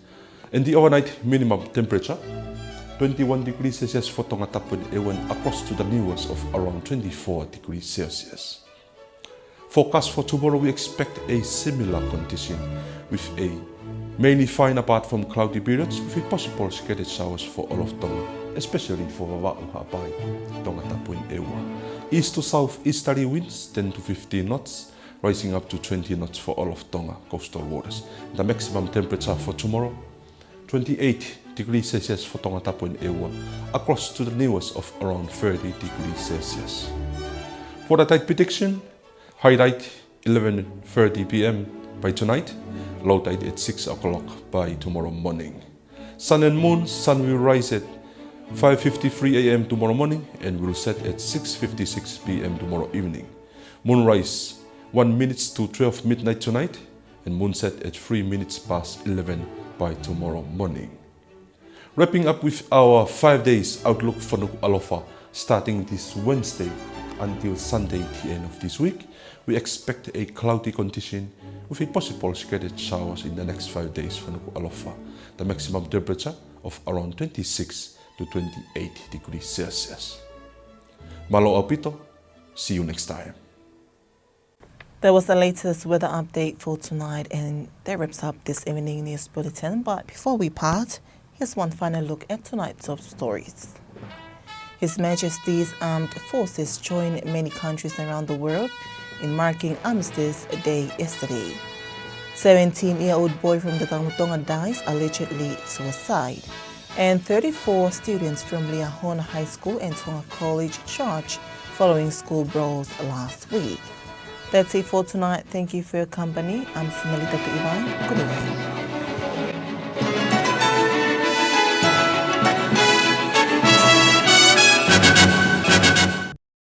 And the overnight minimum temperature, twenty-one degrees Celsius for Tongatapu and ʻEua, and across to the Niuas of around twenty-four degrees Celsius. Forecast for tomorrow, we expect a similar condition with a mainly fine apart from cloudy periods with a possible scattered showers for all of Tonga, especially for Vavaʻu, Haʻapai, Tongatapu and ʻEua. East to southeasterly winds, ten to fifteen knots, rising up to twenty knots for all of Tonga coastal waters. The maximum temperature for tomorrow, twenty-eight degrees Celsius for Tongatapu and ʻEua, across to the Niuas of around thirty degrees Celsius. For the tide prediction, high tide eleven thirty P M by tonight, low tide at six o'clock by tomorrow morning. Sun and moon, sun will rise at five fifty-three A M tomorrow morning and will set at six fifty-six P M tomorrow evening. Moonrise one minutes to twelve midnight tonight, and moonset at three minutes past eleven by tomorrow morning. Wrapping up with our five days outlook for Nukuʻalofa, starting this Wednesday until Sunday, the end of this week, we expect a cloudy condition with a possible scattered showers in the next five days for Nukuʻalofa. The maximum temperature of around twenty-six to twenty-eight degrees Celsius. Mālō ʻaupito, see you next time. That was the latest weather update for tonight, and that wraps up this evening news bulletin. But before we part, here's one final look at tonight's top stories. His Majesty's Armed Forces joined many countries around the world in marking Armistice Day yesterday. Seventeen-year-old boy from the Tamadodonu dies allegedly suicide. And thirty-four students from Liahona High School and Tonga College charged following school brawls last week. That's it for tonight. Thank you for your company. I'm Sinalita Tuivai. Good evening.